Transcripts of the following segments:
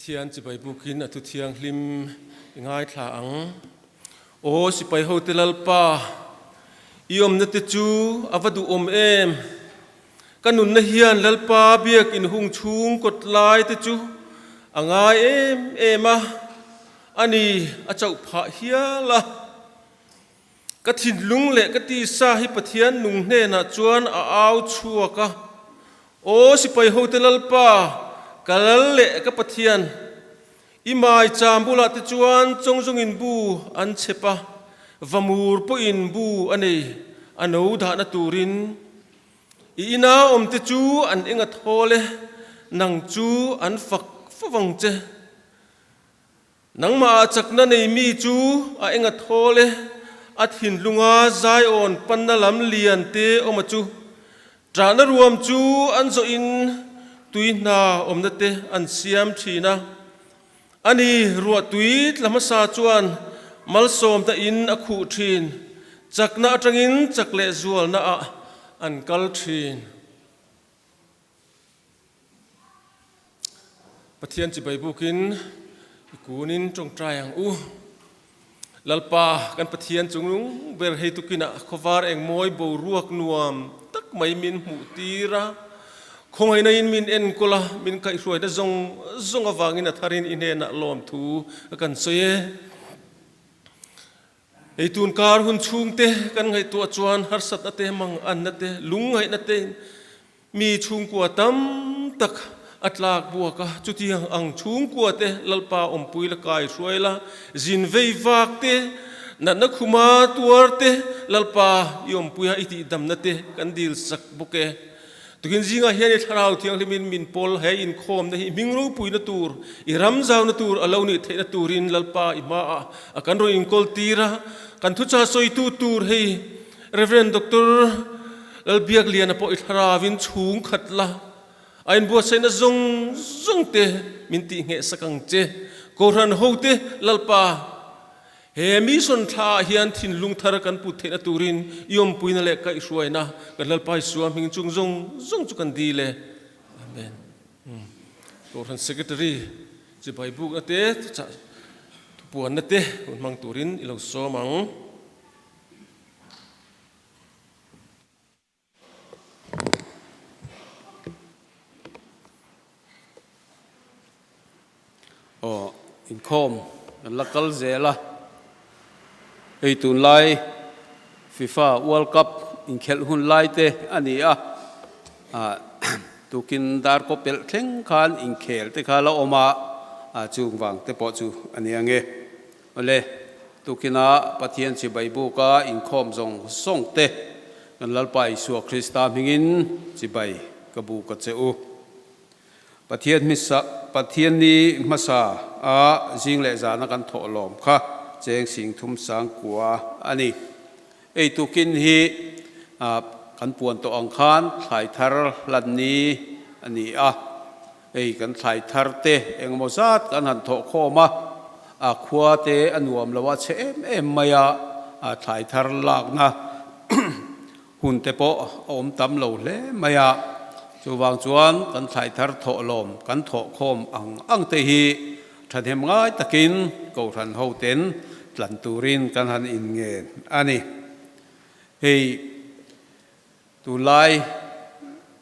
Pathian chibai bukin a thu thianghlim i ngaithla ang. Aw sipai hote Lalpa, i awmna te chu a va duhawm em! Ka nunna hian Lalpa biak inhung chhung kawt lai te chu a ngai em em a, ani a chauh phah hial a. Ka thinlung leh ka tisa hi Pathian nung hnenah chuan a au chhuak a, Aw sipai hote Lalpa, ka lal leh ka Pathian, i mai cham bulah te chuan chawngzawngin bu an chhep a, vamur pawhin bu a nei, a no dahna turin. I ina awmte chu an eng a thawl e, nang chu an fak fo vang che. Nangmah ah chakna nei mi chu a eng a thawl e, a thinlunga Zion panna lam lian te awm a chu. Ṭahna ruam chu an zawhin tui hna awmna te an siam ṭhin a. Ani ruah tui tla hmasa chuan malsawmna in a khuh ṭhin, chakna aṭangin chak leh zualna ah an kal ṭhin. Pathian chibai bukin i kunin tawngtai ang u. Lalpa kan Pathian chungnung ber hei tukinah khawvar eng mawi boruak nuam tak mai min hmuh tir a, khawngaihna in min enkawl a, min kaihhruaina zawng zawng avangin a tharin i hnenah lawmthu a kan sawi e. Hei tun kar hun chhungte kan ngaihtuah chuan harsatna te, manganna te, lungngaihna te in mi chhungkua tam tak a tlak buak a. Chutiang ang chhungkua te Lalpa awmpui la kai hruai la, zin vei vak te, natna khuma tuar te Lalpa i awmpuia i tihdamna te kan dil sak bawk e. Tukin zingah hian i Thlarau Thianghlimin min pawl he inkhawmna hi hming ropuina tur, i ram zauna tur a lo nih theihna turin Lalpa i hmaah a kan rawn inkawl tir a. Kan thuchah sawitu tur hei Rev. Doctor Lalbiakliana pawh i Thlarauvin chhung khat la, a inbuatsaihna zawng zawng te min tihngheh sak ang che. Kohhran hote Lalpa. He mission thla ah hian thinlung thar kan put theihna turin i awmpuina leh kaihhruaina kan Lalpa Isua hming chung zawng zawng chu kan dil e. Amen. Kohhran Secretary chibai bukna te, thuchah thupuanna te hun hmang turin i lo sawm ang. Aw, inkhawm kan la kal zel a, hei tunlai FIFA World Cup inkhelh hun lai te a ni a, tukin dar kaw pelh thleng khan inkhel te kha la awm a, chung vang te pawh chu a ni ange. Awle, tukina Pathian chibai buka inkhawm zawng zawng te kan Lalpa Isua Krista hmingin chibai ka bu ka che u. Pathian hmisa Pathian ni hmasa a zing leh zana kan thawh lawm kha cheng sing thum sang kua a ni. Ei tukin hi kan puan tawh ang khan thlai thar hlan ni a ni a. Hei kan thlai thar te engemaw zat kan han thawh khawm a, a khua te a nuam lo a chhe em em mai a, a thlai thar lakna hun te pawh a awm tam lo hle mai a, chuvang chuan kan thlai thar thawh lawm kan thawh khawm ang ang te hi thahnem ngai takin Kohhran ho ten tlan turin kan han inngen a ni. Hei. Tunlai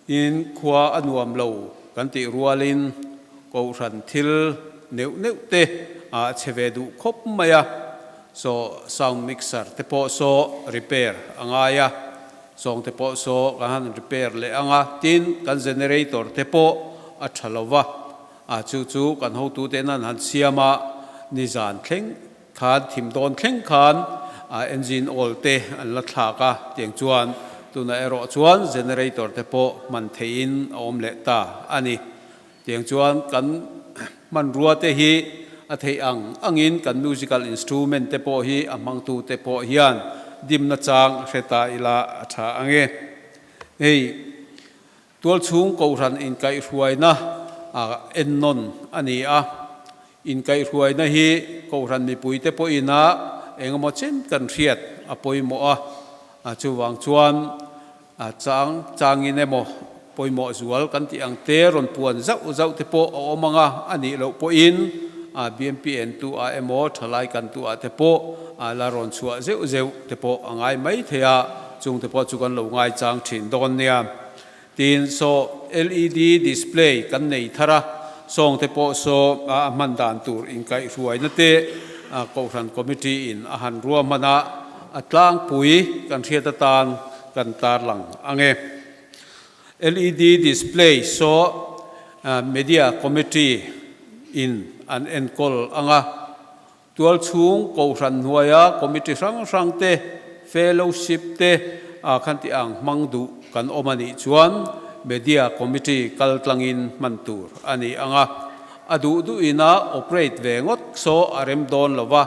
in khua a nuam lo kan tih rualin Kohhran thil neuh neuh te a chhe ve duh khawp mai a, saw sound mixer te pawh saw repair a ngai a, sawng te pawh saw kan han repair leh ang a, tin kan generator te pawh a tha lo va, a chu chu kan hotute nan han siam a, nizan thleng Khan thim dawn thleng khan engine oil te an la thlak a, tiang chuan tunah erawh chuan generator te pawh hman theihin a awm leh ta a ni. Tiang chuan kan hmanrua te hi a theih ang angin kan musical instrument te pawh hi a hmangtu te pawh hian dimna chang hre ta ila a tha ang e. Hei Tualchhung Kohhran inkaihhruaina ennawn a ni a, inkaihhruaina hi Kohhran mipuite pawhin a engemaw chen kan hriat a pawimawh a, chuvang chuan chang changin emaw pawimawh zual kan tih ang te rawn puan zauh zauh te pawh a awm ang a, a nih loh pawhin BMP entu ah emaw thalai kantu ah te pawh la rawn chhuah zeuh zeuh te pawh a ngai mai thei a, chung te pawh chu kan lo ngaichang thin dawn nia. Tin, saw LED display kan nei thar a, sawng te pawh saw a hman dan tur inkaihhruaina te Kohhran Committee in a han ruahman a, a tlangpui kan hriat atan kan tarlang ang e. LED display saw Media Committee in an enkawl ang a. Tualchhung Kohhran hnuaia committee hrang hrang te, fellowship te ah khan tih ang hmang duh kan awm a nih chuan Media Committee kal tlangin hman tur a ni ang a. A duh duhin a operate ve ngawt saw a rem dawn lo va,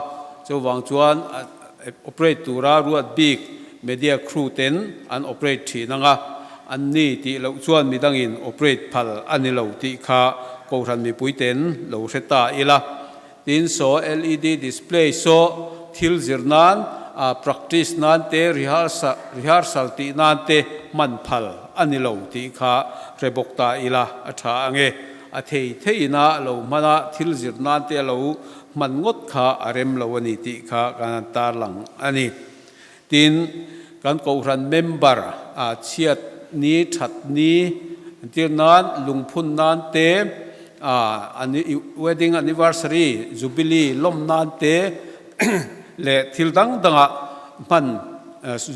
chuvang chuan operate tura ruat bik media crew ten an operate thin ang a, an ni tih loh chuan midangin operate phal a ni lo tih kha Kohhran mipui ten lo hre ta ila. Tin saw LED display saw thil zir nan, practice nan te, rehearsal tih nan te hman phal a ni lo tih kha hre bawk ta ila a tha ang e. A thei theiin a lo hman a, thil zir nan te a lo hman ngawt kha a rem lo a ni tih kha kan han tarlang a ni. Tin, kan Kohhran member chhiat ni, that ni, entir nan, lungphun nan te, wedding anniversary, jubilee lawm nan te leh thil dang dangah hman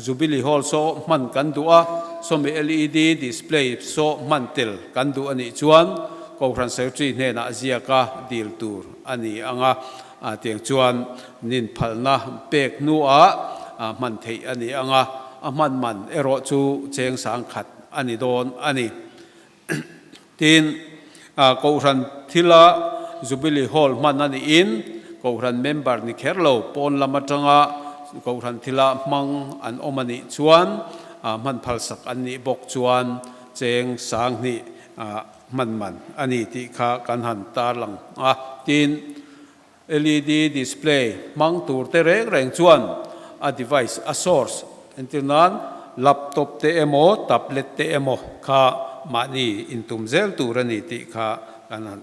jubilee hall saw hman kan duh a, sawmi LED display saw hman tel kan duh a nih chuan Kohhran Secretary hnenah ziaka dil tur a ni ang a. Tiang chuan nin phalna pek hnuah hman theih a ni ang a, a hman man erawh chu cheng sangkhat a ni dawn a ni. Tin, Kohhran thila Jubilee Hall hman a niin Kohhran member ni kher lo pawn lam atanga Kohhran thila hmang an awm a nih chuan hman phalsak an nih bawk chuan cheng sanghnih hman man a ni tih kha kan han tarlang a. Tin, LED display hmang tur te reng reng chuan a device, a source, entir nan laptop te emaw tablet te emaw kha mahni intum zel tur a ni tih kha kan han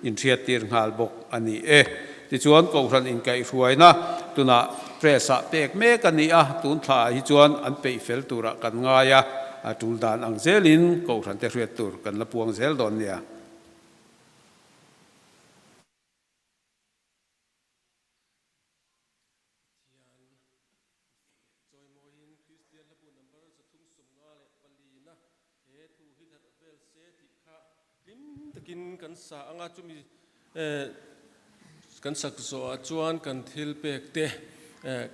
inhriattir nghal bawk a ni e. Tichuan, Kohhran inkaihhruaina tunah press-ah pek mek a ni a, tun thlaah hi chuan an peih fel turah kan ngai a, a tul dan ang zelin Kohhran te hriat tur kan la puang zel dawn nia. Chawimawiin Kristian hlabu number 354 na he thu hi darh vel se tih kha hlim takin kan sa ang a, chumi kan sak zawhah chuan kan thil pek te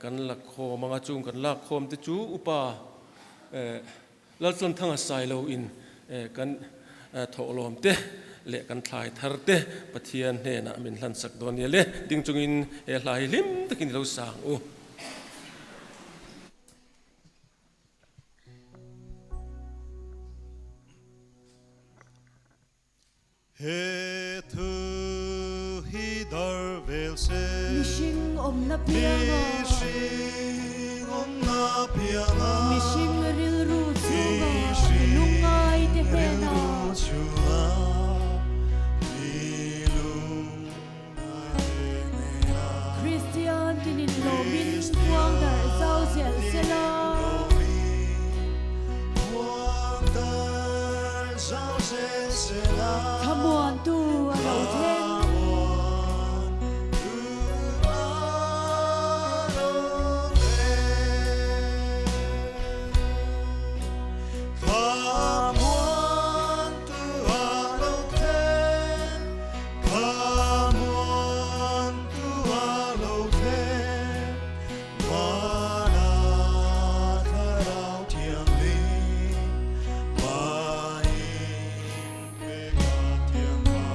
kan la khawm ang a, chung kan lak khawm te chu upa Laltlanthanga Sailo in kan thawhlawm te leh kan thlai thar te Pathian hnenah min hlansak dawn nia le, ding chungin he hla hi hlim takin i lo sang u. He thu hi dar vel se. Mihring awmna pianga. Mihring awmna pianga. Mihring rilru chhunga mi lungngai te hnena. Rilru chhunga mi lungngai te hnena. Kristian tinin lawmin puang darh zau zel sela. Puang darh zau zel sela. Thlamuantu a lo thleng. Thlamuantu a lo thleng. Thlamuantu a lo thleng. Thlamuantu a lo thleng. Vana thlarau thianghlim Mahin peka thianghlim.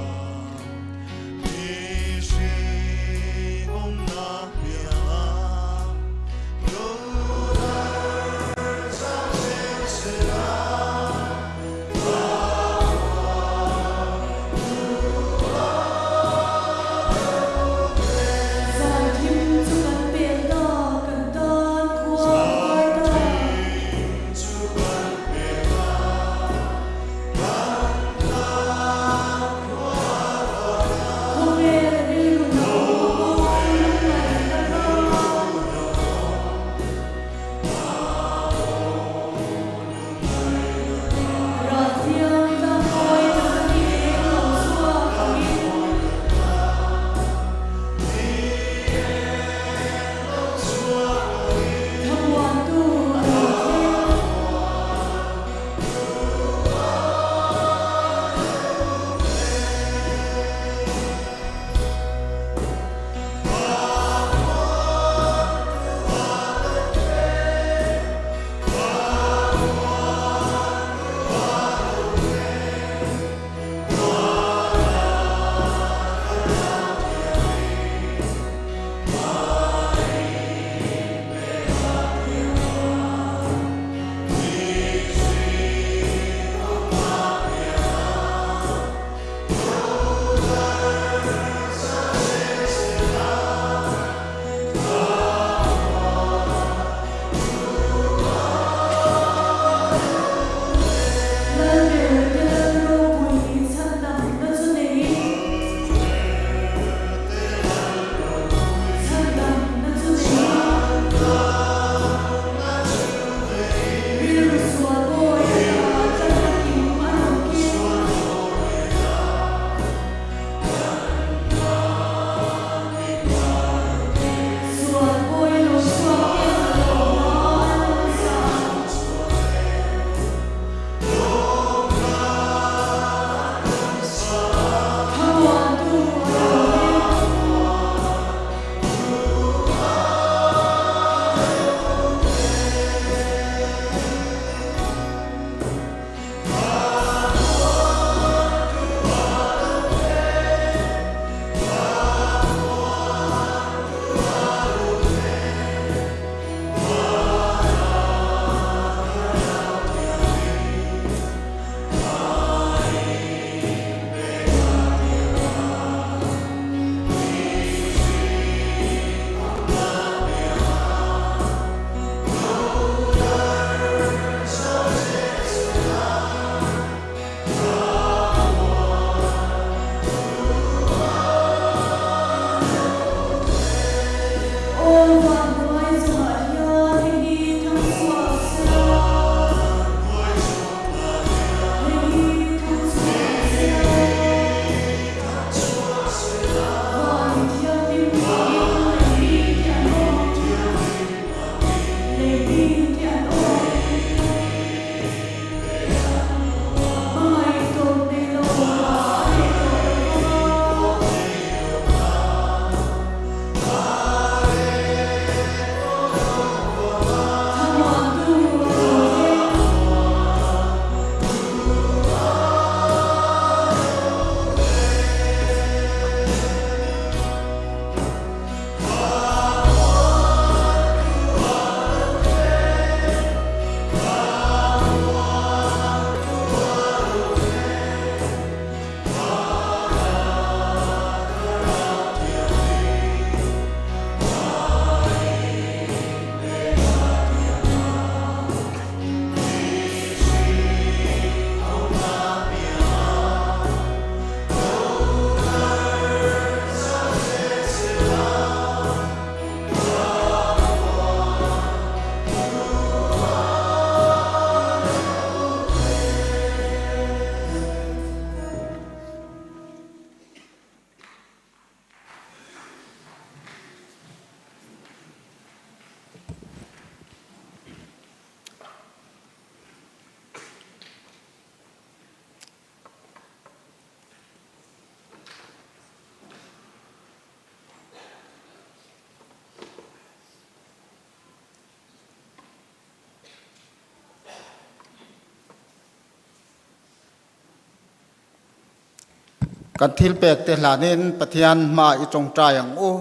Kan thilpek te hlanin Pathian hma i tawngtai ang u.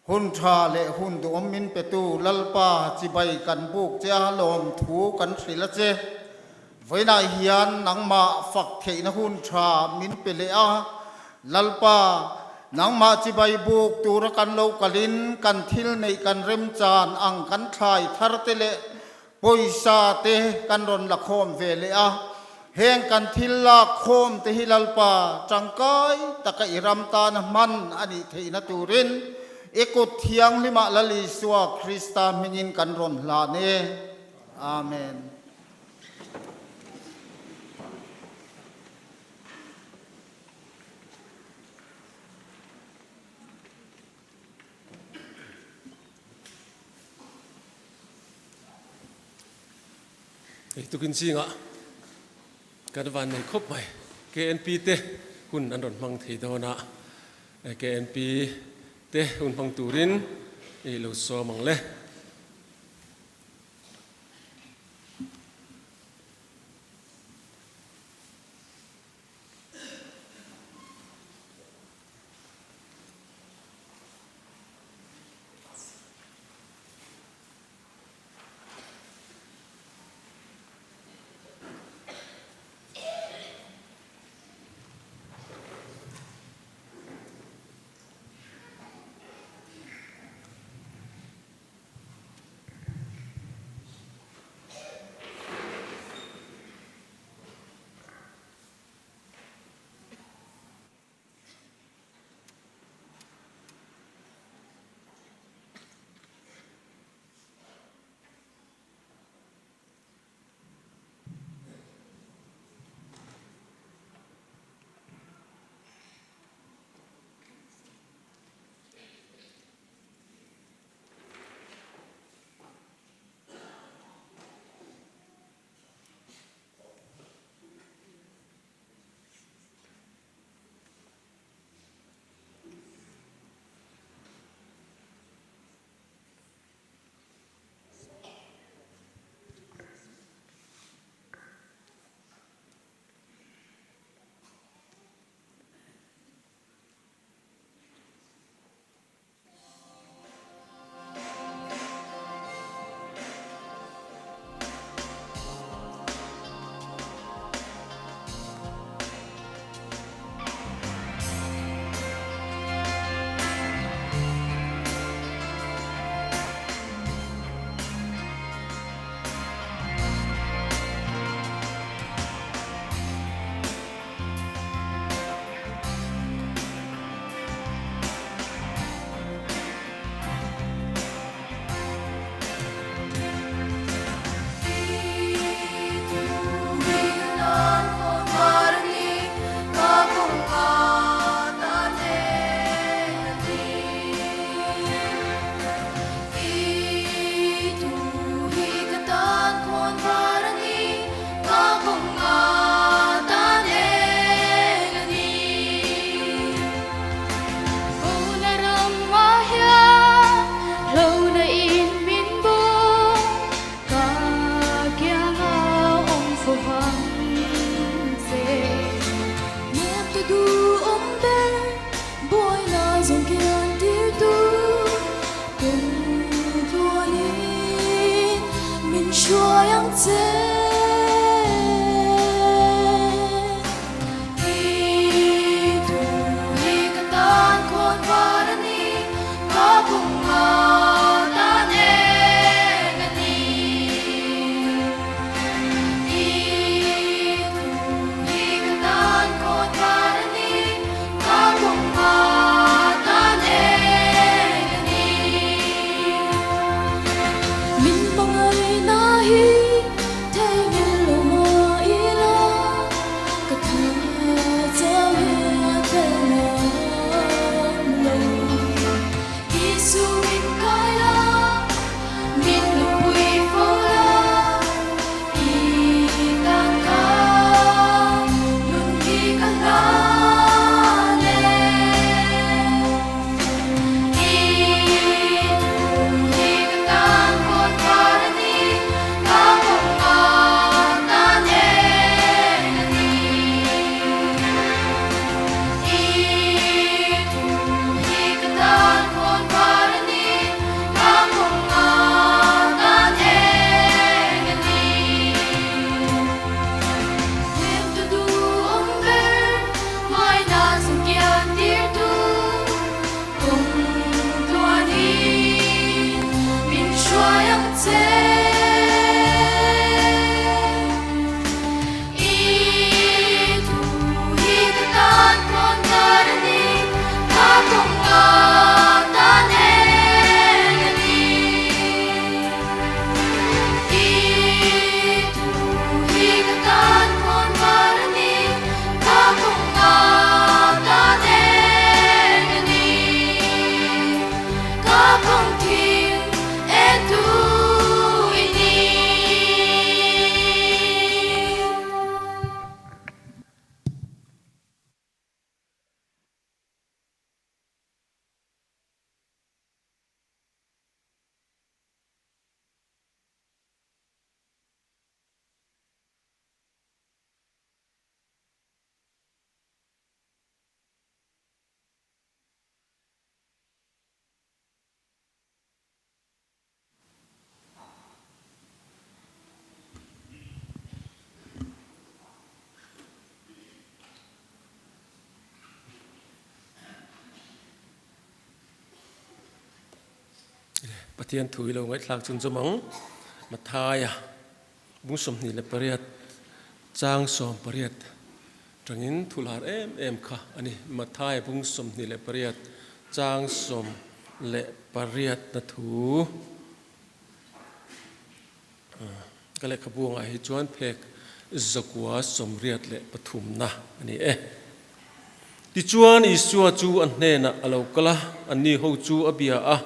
Hun tha leh hun duhawm min petu Lalpa chibai kan buk che a, lawmthu kan hrilh a che. Vawiinah hian nangmah fak theihna hun tha min pe leh a, Lalpa, nangmah chibai buk tura kan lo kalin kan thil neih kan remchan ang kan thlai thar te leh pawisa te kan rawn la khawm ve leh a. Heng kan thil lak khawm te hi Lalpa tangkai taka i ram tana hman a nih theihna turin i kut thianghlimah Lal Isua Krista hmingin kan rawn hlan e. Amen. Hei tukin zingah kan van nei khawp mai. KNP te hun an rawn hmang thei dawn a, KNP te hun hmang turin i lo sawm ang le. Pathian thu hi lo ngaihthlak chun zawm ang. Mathaia bung 28 chang 18 tangin thu lar em em kha a ni. Mathaia bung 28 chang 18 na thu. Ka lehkhabuangah hi chuan phek 183 na a ni e. Tichuan Isua chu a hnenah a lo kal a, anni ho chu a bia a,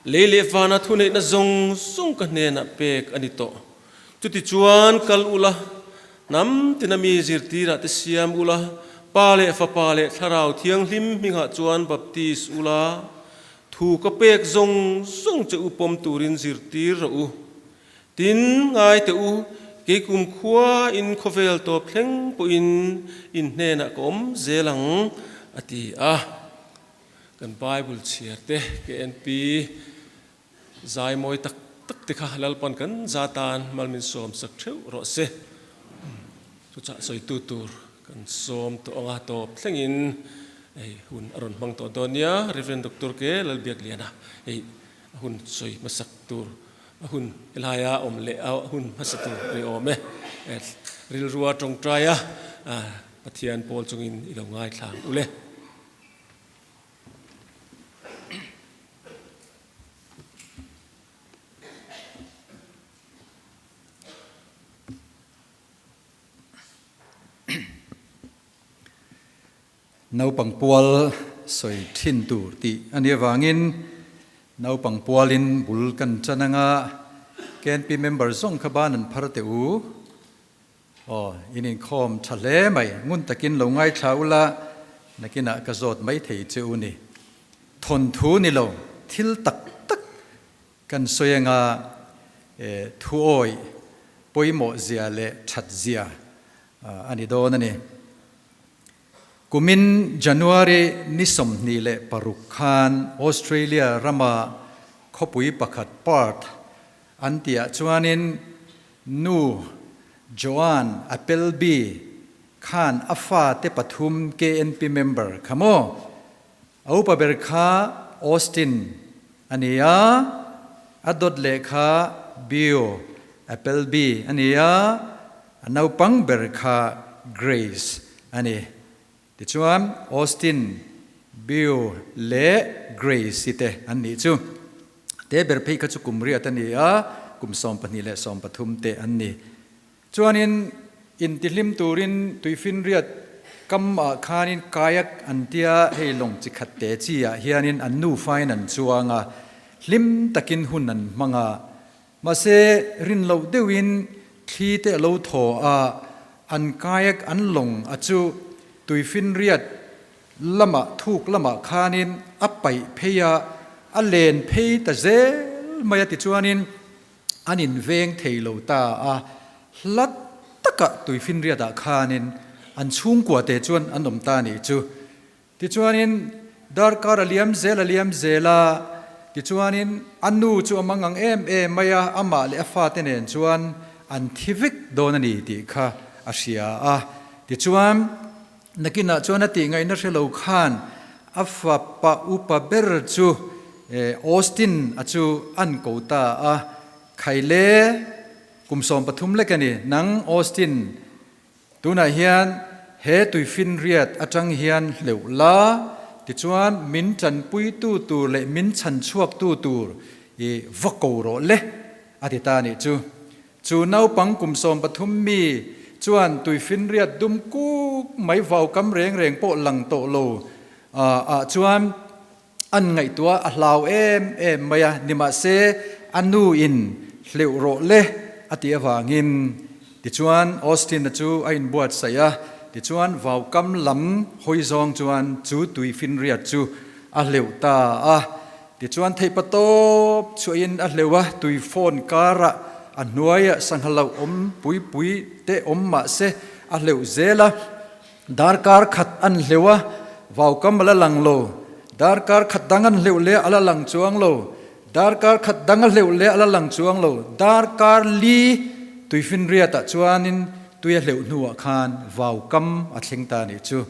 Lei leh vana thuneihna zawng zawng ka hnenah pek a ni tawh. Chutichuan kal ula, hnam tina mi zirtirah te siam ula, Pa leh Fapa leh Thlarau Thianghlim hmingah chuan baptis ula, Thu ka pek zawng zawng che u pawm turin zirtir rawh u. Tin, ngai teh u, kei kumkhua in khawvel tawp thleng pawhin in hnenah ka awm zel ang, a ti a. Kan Bible chhiar te, KNP, zai mawi tak tak te kha Lalpan kan za tan mal min sawm sak theuh rawh se. Chuchah sawitu tur kan sawm tawh anga tawp thlengin hei hun a rawn hmang tawh dawn nia. Rev. Doctor K. Lalbiakliana hei a hun sawi hmasak tur a hun helaia awm leh a hun hmasa tur a ni awm e. Rilrua tawngtaia Pathian pawl chungin i lo ngaithla ang ule. Naupang pual sawi thin tur tih a nih avangin naupang pualin bul kan tan anga KNP member zawng kha ban an phar teh u. Aw, in inkhawm tha hle mai, ngun takin lo ngaithla ula nakinah ka zawt mai thei che u ni. Thawnthu ni lo, thil tak tak Kan sawi anga thuawi pawimawh zia leh that zia a ni dawn a ni. Kumin January ni 26 khan Australia rama khawpui pakhat Perth an tihah chuanin nu Joan Appleby khan a fate pathum KNP member kha maw A upa ber kha Austin a ni a, a dawt leh kha Beau Appleby a ni a, a naupang ber kha Grace a ni. Tichuan, Austin, Beau leh Grace-i te an nih chu. Te ber phei kha chu kum riat a ni a, kum 12 leh 13 te an ni. Chuanin intihlim turin tuifinriat kam ah khanin kayak an tia, hei lawng chi khat te chi ah hianin an nufain an chuang a, hlim takin hun an hmang a. Mahse rin loh deuhin thli te a lo thaw a, an kayak an lawng a chu tuifinriat lamah thuk lamah khanin a paih phei a, a len phei ta zel mai a tichuanin An inveng thei lo ta a, hla takah tuifinriatah khanin an chhungkua te chuan an awm ta nih chu. Tichuanin darkar a liam zel a liam zel a, tichuanin a nu chu a mang ang em em mai a, amah leh a fate nen chuan an thi vek dawn a ni tih kha a hria a. Tichuan nakinah chuan a tih ngaihna hre lo khan a fapa upa ber chu Austin a chu an ko ta a, Khaile, kum 13 lek a ni, nang Austin, tunah hian he tuifinriat atang hian hleuh la, tichuan min tanpuitu tur leh min chhanchhuaktu tur i va ko rawh le, a ti ta a nih chu. Chu naupang kum 13 mi chuan tuifinriat dum kuk mai vaukam reng reng pawh lang tawh lo ah chuan an ngaihtuah a hlau em em mai a, nimahse a nu in hleuh rawh le a tih avangin tichuan Austin-a chu a inbuatsaih a, tichuan vaukam lam hawi zawng chuan chu tuifinriat chu a hleuh ta a. Tichuan theihpatawp chhuahin a hleuh a, tui phone karah a hnuaiah sangha loh awm pui pui te awm mah se a hleuh zel a, darkar khat an hleuh a, vaukam a la lang lo, darkar khat dang an hleuh leh a la lang chuang lo, darkar khat dang a hleuh leh a la lang chuang lo, darkar li tuifinriatah chuanin tui a hleuh hnuah khan vaukam a thleng ta a nih chu.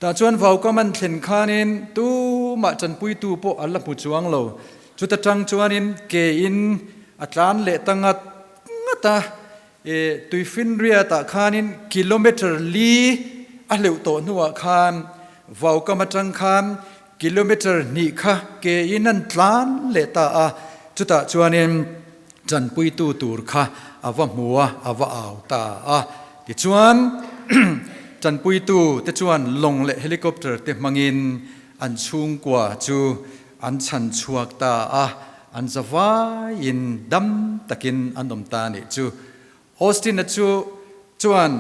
Tah chuan vaukam an thlen khanin tumah chanpuitu pawh an la hmu chuang lo. Chuta tang chuanin ke in a tlan leh ta ngat ngat a, e tuifinriatah khanin kilometre li a hleuh tawh hnuah khan vaukam atang khan kilometre hnih kha ke in an tlan leh ta a, chutah chuanin tanpuitu tur kha a va hmu a, a va au ta a. Tichuan tanpuitu te chuan lawng leh helicopter te hmangin an chhungkua chu an chhan chhuak ta a, an zavaiin dam takin an awm ta a nih chu. Austin-a chu chuan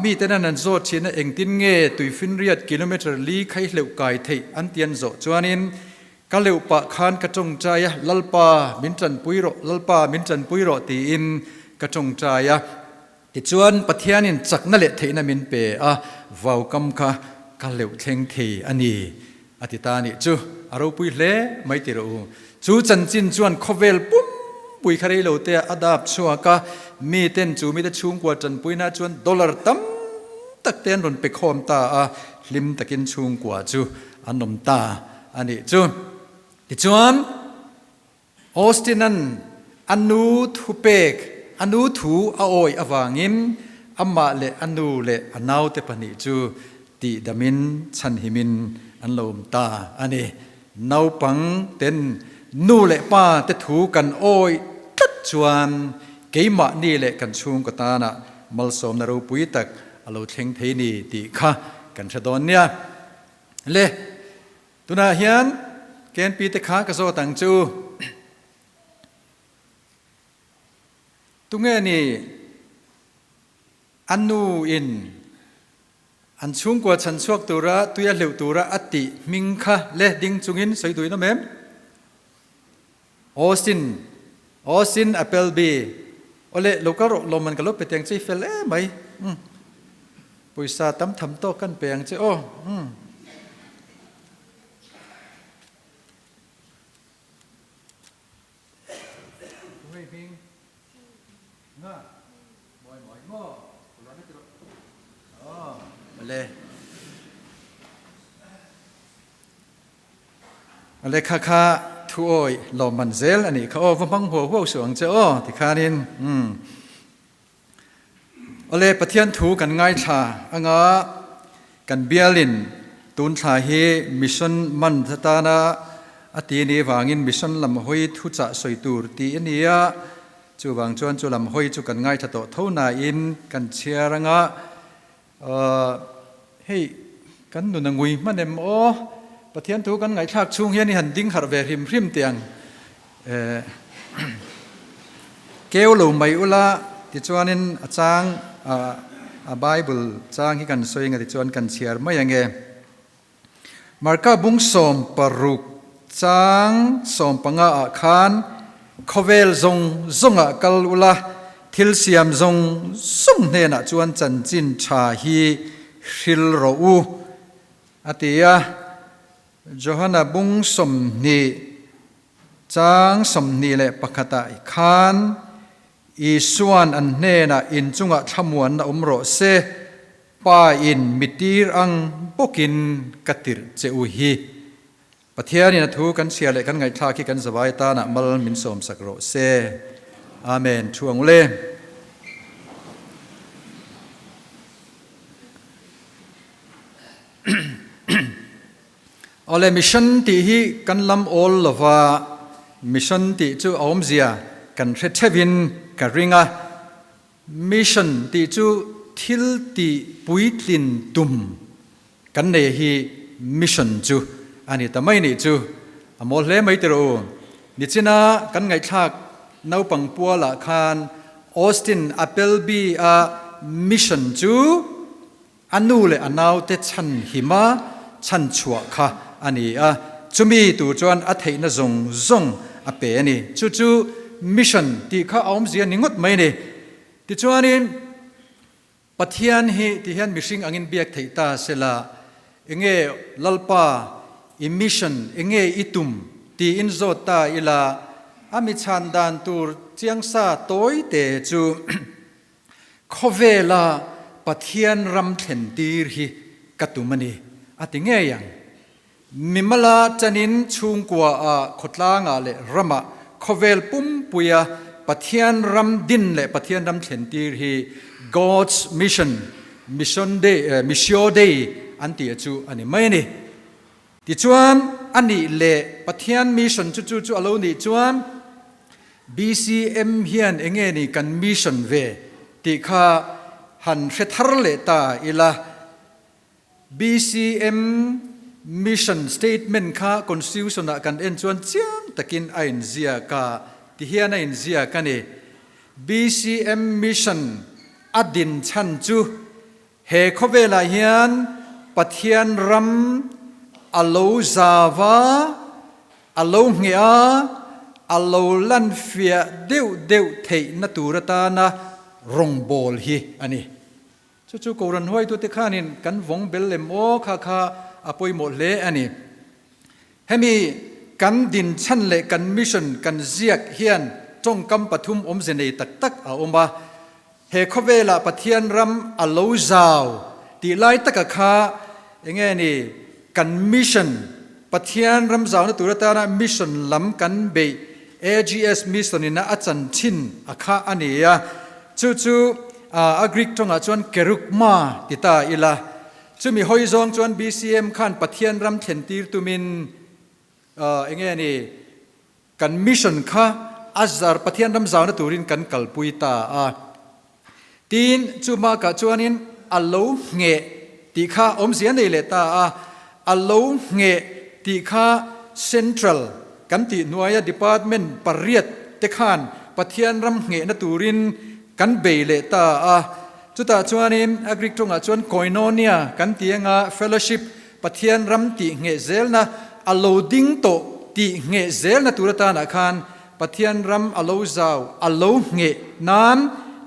miten an an zawt thin a, engtin nge tuifinriat kilometre li khai hleuh kai theih an ti an zawh chuanin, Ka leuh pah khan ka tawngtai a, Lalpa min tanpui rawh, Lalpa min tanpui rawh tiin ka tawngtai a. Tichuan Pathianin chakna leh theihna min pe a, vaukam kha ka leuh thleng thei a ni, a ti ta a nih chu. A ropui hle mai ti rawh u. Chu chanchin chuan khawvel pumpui kha rei lo te a dap chhuak a, miten chu mite chhungkua tanpuina chuan dollar tam tak te an rawn pe khawm ta a, hlim takin chhungkua chu an awm ta a nih chu. Tichuan Austin-a'n a nu thupek, a nu thu a awih avangin amah leh a nu leh a naute pahnih chu tihdamin chhanhimin an lo awm ta a ni. Naupang ten nu leh pa te thu kan awih tlat chuan keimahni leh kan chhungkaw tanah malsawmna ropui tak a lo thleng thei ni tih kha kan hre dawn nia. Le, tunah hian KNP te kha ka zawt ang chu. Tunge ni a nu in an chhungkua chhan chhuak tura tui a hleuh tura a tih hming kha le ding chungin sawi duin awm em? Austin, Austin Appleby, Awle, lo kal rawh lawmman ka lo pe teng che i fel em mai. Umm. Pawisa tam tham tawk kan pe ang che aw. Umm. Hei hming nga mawi mawi maw aw awle. A lehkha kha thu awi lawmman zel a nih kha aw, va hmang huau huau suh ang che aw tikhanin umm. Awle Pathian thu kan ngaithla anga kan bialin tun thla hi mission month atana a ti ni vangin mission lam hawi thuchah sawi tur tih a ni a, chuvang chuan chu lam hawi chu kan ngaithla tawh tho nain kan chhiar anga Hei, kan nun a ngui hman em aw? Pathian thu kan ngaihthlak chhung hian i han ding harh ve hrim hrim teh ang. Keu lo mai ula tichuanin a chang, a Bible chang hi kan sawi anga tichuan kan chhiar mai ange. Marka bung 16 chang 15 ah khan khawvel zawng zawngah kal ula, thil siam zawng zawng hnenah chuan chanchin tha hi hril rawh u, a ti a. Johana bung 20 chang 21 ah khan Isuan an hnenah inchungah thlamuanna awm rawh se, Pa in mi tir ang bawkin ka tirh che u hi. Pathianin a thu kan chhia leh kan ngaihthlak hi kan zavai tanah mal min sawmsak rawh se. Amen. Thu ang ule. Awle mission tih hi kan lam awl lova, mission tih chu a awmzia kan hre theuhin ka ring a. Mission tih chu thil tih puitlin tum kan nei hi mission chu a ni ta mai nih chu. A mawl hle mai tiraw u. Nichina kan ngaihthlak naupang pualah khan Austin Appleby-a mission chu A nu leh a naute chhan hima chhan chhuah kha a ni a, chumi tur chuan a theihna zawng zawng a pe a ni. Chu chu mission tih kha a awmzia ni ngawt mai a ni. Tichuanin Pathian hi ti hian mihring angin biak theih ta sela, enge Lalpa i mission enge i tum tiin zawt ta ila, a mi chhan dan tur chiangsa tawi te chu, Khawvela Pathian ram thlen tir hi ka tum a ni, a ti ngei ang. Mimala chanin chhungkua ah khawtlangah leh ramah khawvel pumpuia Pathian ram din leh Pathian ram thlen tir hi God's Mission, Mission Day, Missio Dei an tih chu a ni mai a ni. Tichuan, a nih leh Pathian mission chu chu chu a lo nih chuan BCM hian enge ni kan mission ve tih kha han hre thar leh ta ila. BCM mission statement kha constitution ah kan en chuan chiang takin a inziak a, ti hian a inziak a ni. BCM mission a din chhan chu he khawvelah hian Pathian ram a lo zau a, a lo ngheh a, a lo lanfiah deuh deuh theihna tur atana rawngbâwl hi a ni. Chu chu Kohhran huaitute khanin kan vawng bel lem aw kha kha a pawimawh hle a ni. Hemi kan din chhan leh kan mission kan ziak hian tawngkam pathum awmze nei tak tak a awm a. He khawvelah Pathian ram a lo zau tih lai taka kha enge ni kan mission Pathian ram zauna tur atana mission lam kan beih AGS mission ina a chanchin a kha a ni a. Chu chu a Greek tawngah chuan kerugma ti ta ila. Chumi hawi zawng chuan BCM khan Pathian ram thlen tir tumin enge ni kan mission kha a zar Pathian ram zauna turin kan kalpui ta a. Tin, chu bakah chuanin a lo ngheh tih kha awmzia nei leh ta a, a lo ngheh tih kha Central kan tih hnuaia Department pariat te khan Pathian ram nghehna turin kan bei leh ta a. Chutah chuanin a Greek tawngah chuan koinonia kan ti anga fellowship, Pathian ram tih ngheh zelna, a lo ding tawh tih ngheh zelna tur atanah khan Pathian ram a lo zau, a lo ngheh nan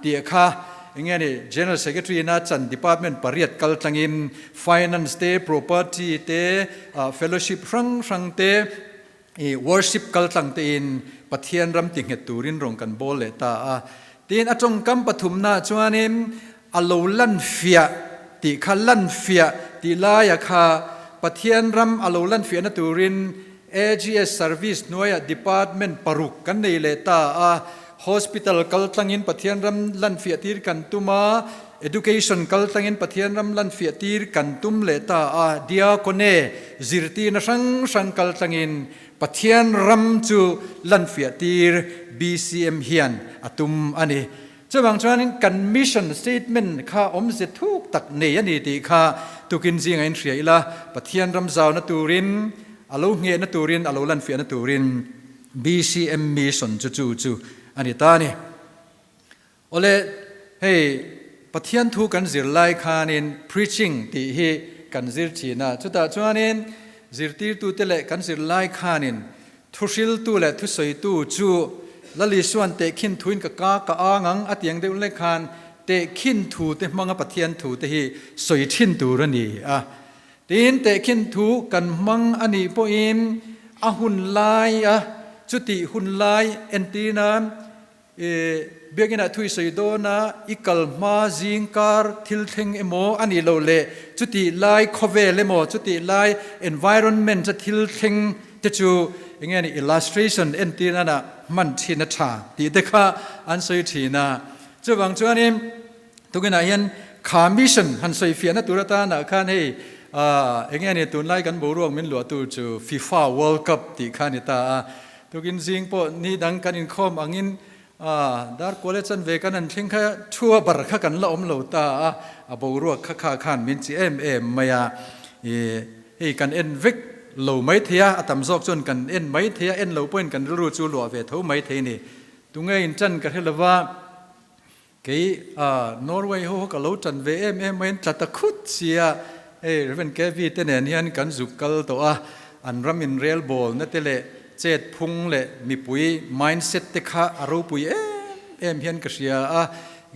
tih kha enge ni General Secretary ina chan department pariat kal tlangin Finance te, Property te, Fellowship hrang hrang te, i Worship kal tlang tein Pathian ram ti nghet turin rawn kan bawl leh ta a. Tin a tawngkam pathumna chuanin a lo lan fiah tih kha lan fiah tih laia kha Pathian ram a lo lan fiahna turin AGS Service hnuaiah Department paruk kan nei leh ta a, Hospital kal tlangin Pathian ram lan fiah tir kan tum a, Education kal tlangin Pathian ram lan fiah tir kan tum leh ta a, Diakone zirtirna hrang hrang kal tlangin Pathian ram chu lan fiah tir BCM hian a tum a ni. Chuvang chuanin kan mission statement kha awmze thuk tak nei a ni tih kha tukin zingah in hria ila, Pathian ram zauna turin, a lo nghehna turin, a lo lanfiahna turin BCM mission chu chu chu a ni ta a ni. Awle, hei Pathian thu kan zir lai khanin preaching tih hi kan zir thin a, chutah chuanin zirtirtute leh kan zir lai khanin Thuhriltu leh thusawitu chu Lalisuan tehkhin thuin ka ka ka ang ang a tiang deuh lek khan tehkhin thu te hmanga Pathian thu te hi sawi thin tur a ni a. Tin, tehkhin thu kan hmang a nih pawhin a hun lai a chutih hun lai entir nan I biakinah thu i sawi dawn a, i kal hma zing kar thil thleng emaw a nih loh leh chutih lai khawvel emaw chutih lai environment a thil thleng te chu eng nge ni illustration entir nana hman thin a tha tih te kha an sawi thin a. Chuvang chuanin tukinah hian kha mission han sawi fiahna tur atanah khan hei eng nge ni tunlai kan boruak min luahtu chu FIFA World Cup tih kha a ni ta a. Tukin zing pawh ni dang kan inkhawm angin dar kual e chanve kan han thleng kha thu a bar kha kan la awm lo ta a, a boruak kha kha khan min chi em em mai a. I hei kan en vek lo mai thei a, a tam zawk chuan kan en mai thei a, en lo pawhin kan rilru chu luah ve tho mai thei a ni. Tunge in ṭan ka hre lo va, kei Norway ho ho ka lo ṭan ve em em mai in tla ta khut sia, hei Rev. KV te nen hian kan zuk kal tawh a, an ram in rel bawlna te leh chet phung leh mipui mindset te kha a ropui em em hian ka hria a,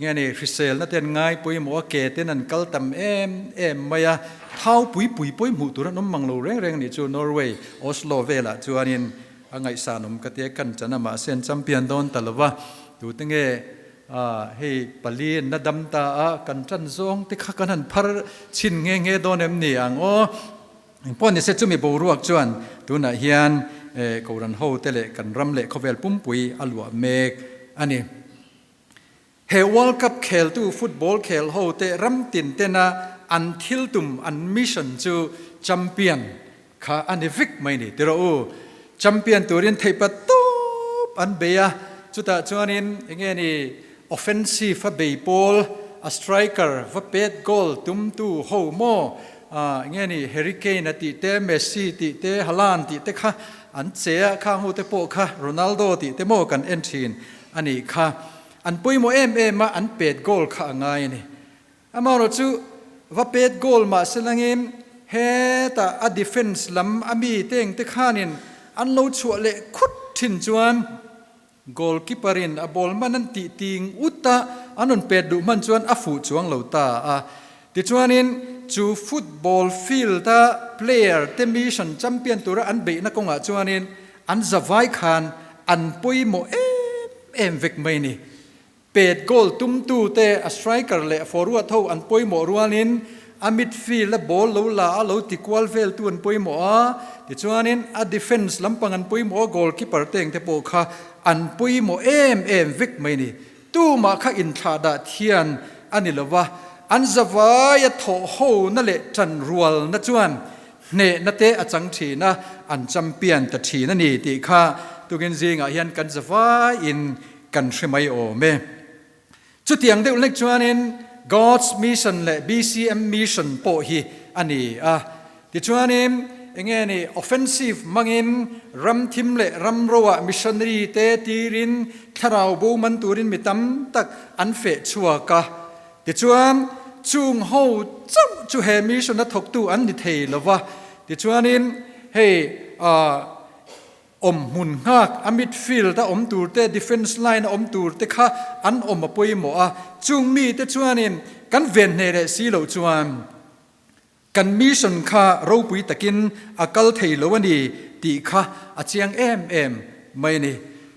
nge ni hriselna te an ngai pawimawh a, ke ten an kal tam em em mai a, thau pui pui pawih hmuh tur an awm mang lo reng reng a nih chu Norway, Oslo velah chuanin a ngaihsanawm ka tia kan chan a, mahse an champion dawn ta lo va, tute nge A, hei pali an la dam ta a, kan ṭan zawng te kha kan han phar chhin nghe nghe dawn em ni ang aw. Engpawh nise chumi boruak chuan tunah hian Kohhran hote leh kan ram leh khawvel pumpui a luah mek a ni. He World Cup kheltu football khel hote ram tin tena an thil tum, an mission chu champion kha a ni vek mai ni ti rawh u. Champion turin theihpa tawp an bei a, chutah chuanin enge ni offensive a bei pawl, a striker va pet goal tumtu ho maw enge ni Harry Kane a tih te, Messi tih te, Haaland tih te kha an che a, khang ho te pawh kha Ronaldo tih te maw kan en thin a nih kha. An pawimawh em em a, an pet goal kha a ngai a ni. Amaherawh chu va pet goal mah se langin hetah a defence lam a mi te engte khanin an lo chhuah leh khut thin chuan goalkeeper in a ball man an tih ting ut a, an rawn pet duh hman chuan a fuh chuang lo ta a. Tichuanin chu football field a player te mission champion tura an beihna kawngah chuanin an zavai khan an pawimawh em em vek mai ni. Pet goal tumtute a striker leh forward ho an pawimawh rualin a midfield a ball lo la a lo ti kual veltu an pawimawh a, tichuanin a defence lampang an pawimawh a, goalkeeper te engte pawh kha an pawimawh em em vek mai ni. Tumah kha inthlahdah thian a ni lova, an zavaia thawh hona leh ṭanrualna chuan hnehna te a chang thin a, an champion ta thin a ni tih kha tukin zingah hian kan zavaiin kan hre mai awm e. Chutiang deuh hlek chuanin God's Mission leh BCM Mission pawh hi a ni a. Tichuanin enge ni offensive hmangin ram thim leh ram roah missionary te tirin thlarau bo man turin mi tam tak an feh chhuak a. Tichuan chung ho chauh chu he mission a thawktu an ni thei lova. Tichuanin hei ah Awm hmun nghak a midfield a awm tur te, defence line a awm tur te kha an awm a pawimawh a, chung mi te chuanin kan ven hneh leh si loh chuan kan mission kha ropui takin a kal thei lo a ni tih kha a chiang em em mai a ni.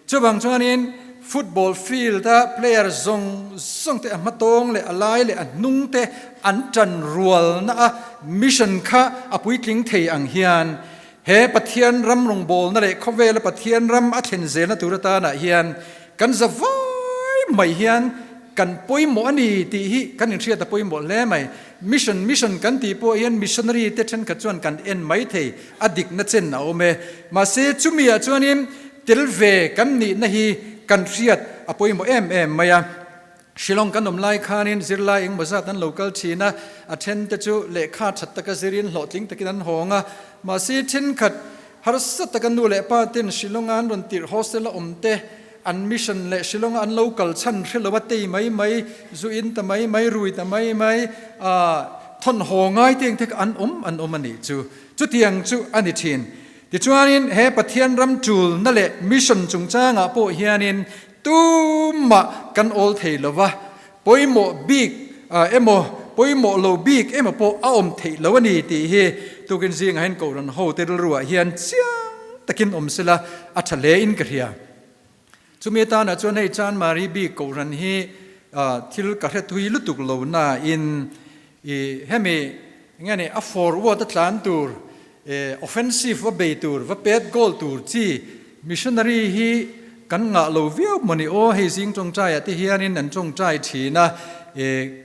Chuvang chuanin football field a player zawng zawng te a hmatawng leh a lai leh a hnung te an tan rualna a mission kha a puitling thei ang hian He Pathian ram rawngbawlna leh khawvela Pathian ram a thlen zelna tur atanah hian kan za vai mai hian kan pawimawh a ni tih hi kan inhriat a pawimawh hle mai. Mission, mission kan tih pawh hian missionary te thenkhat chuan kan en mai thei, a dikna chen a awm e. Mahse chumi ah chuanin tel ve kan nihna hi kan hriat a pawimawh em em mai a. Shillong kan awm lai khanin zirlai engmaw zat an lo kal thin a, a then te chu lehkha that taka zirin hlawhtling takin an hawng a, mahse thenkhat harsa taka nu leh pa ten Shillonga an rawn tirh hostel a awm te, an mission leh Shillonga an lo kal chhan hre lo a tei mai mai, zu in ta mai mai, rui ta mai mai, ah thawn haw ngai te engte kha an awm an awm a nih chu. Chutiang chu a ni thin. Tichuanin he Pathian ram tulna leh mission chungchangah pawh hianin Tumah kan awl thei lo va, pawimawh bik emaw pawimawh lo bik emaw pawh a awm theih lo a ni tih hi tukin zingah hian Kohhran hote rilruah hian chiang takin awm sela a tha hle in ka hria. Chumi atanah chuan hei Chanmari bik Kohhran hi thil ka hre thui lutuk lo nain i hemi nge ni a forward a tlan tur offensive va bei tur va pet goal tur chi missionary hi kan ngah lo viau maw ni aw hei zing tawngtai ah te hianin an tawngtai thin a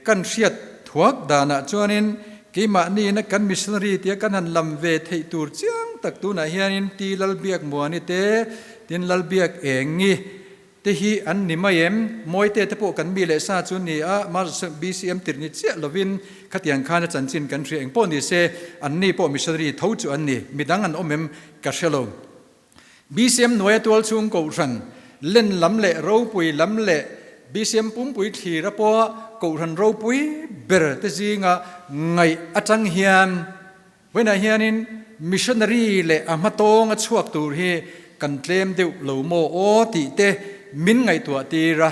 kan hriat thuak danah chuanin keimahni ina kan missionary tia kan han lam ve theih tur chiang tak tunah hianin Ti Lalbiak Muani te tin Lalbiak Engi Te hi an ni mai em? Mawite te pawh kan mi leh sa chu ni a, mahse BCM tirh ni chiah lovin khatiang khan a chanchin kan hria engpawh ni se, an ni pawh missionary tho chu an ni, midang an awm em ka hre lo. BCM hnuaia tual chhung kohhran len lam leh ropui lam leh BCM pumpui thlira pawha kohhran ropui ber te zinga ngaih atang hian, Vawiinah hianin missionary leh a hmatawng a chhuak tur hi kan tlem deuh lo maw aw tih te min ngaihtuah tir a.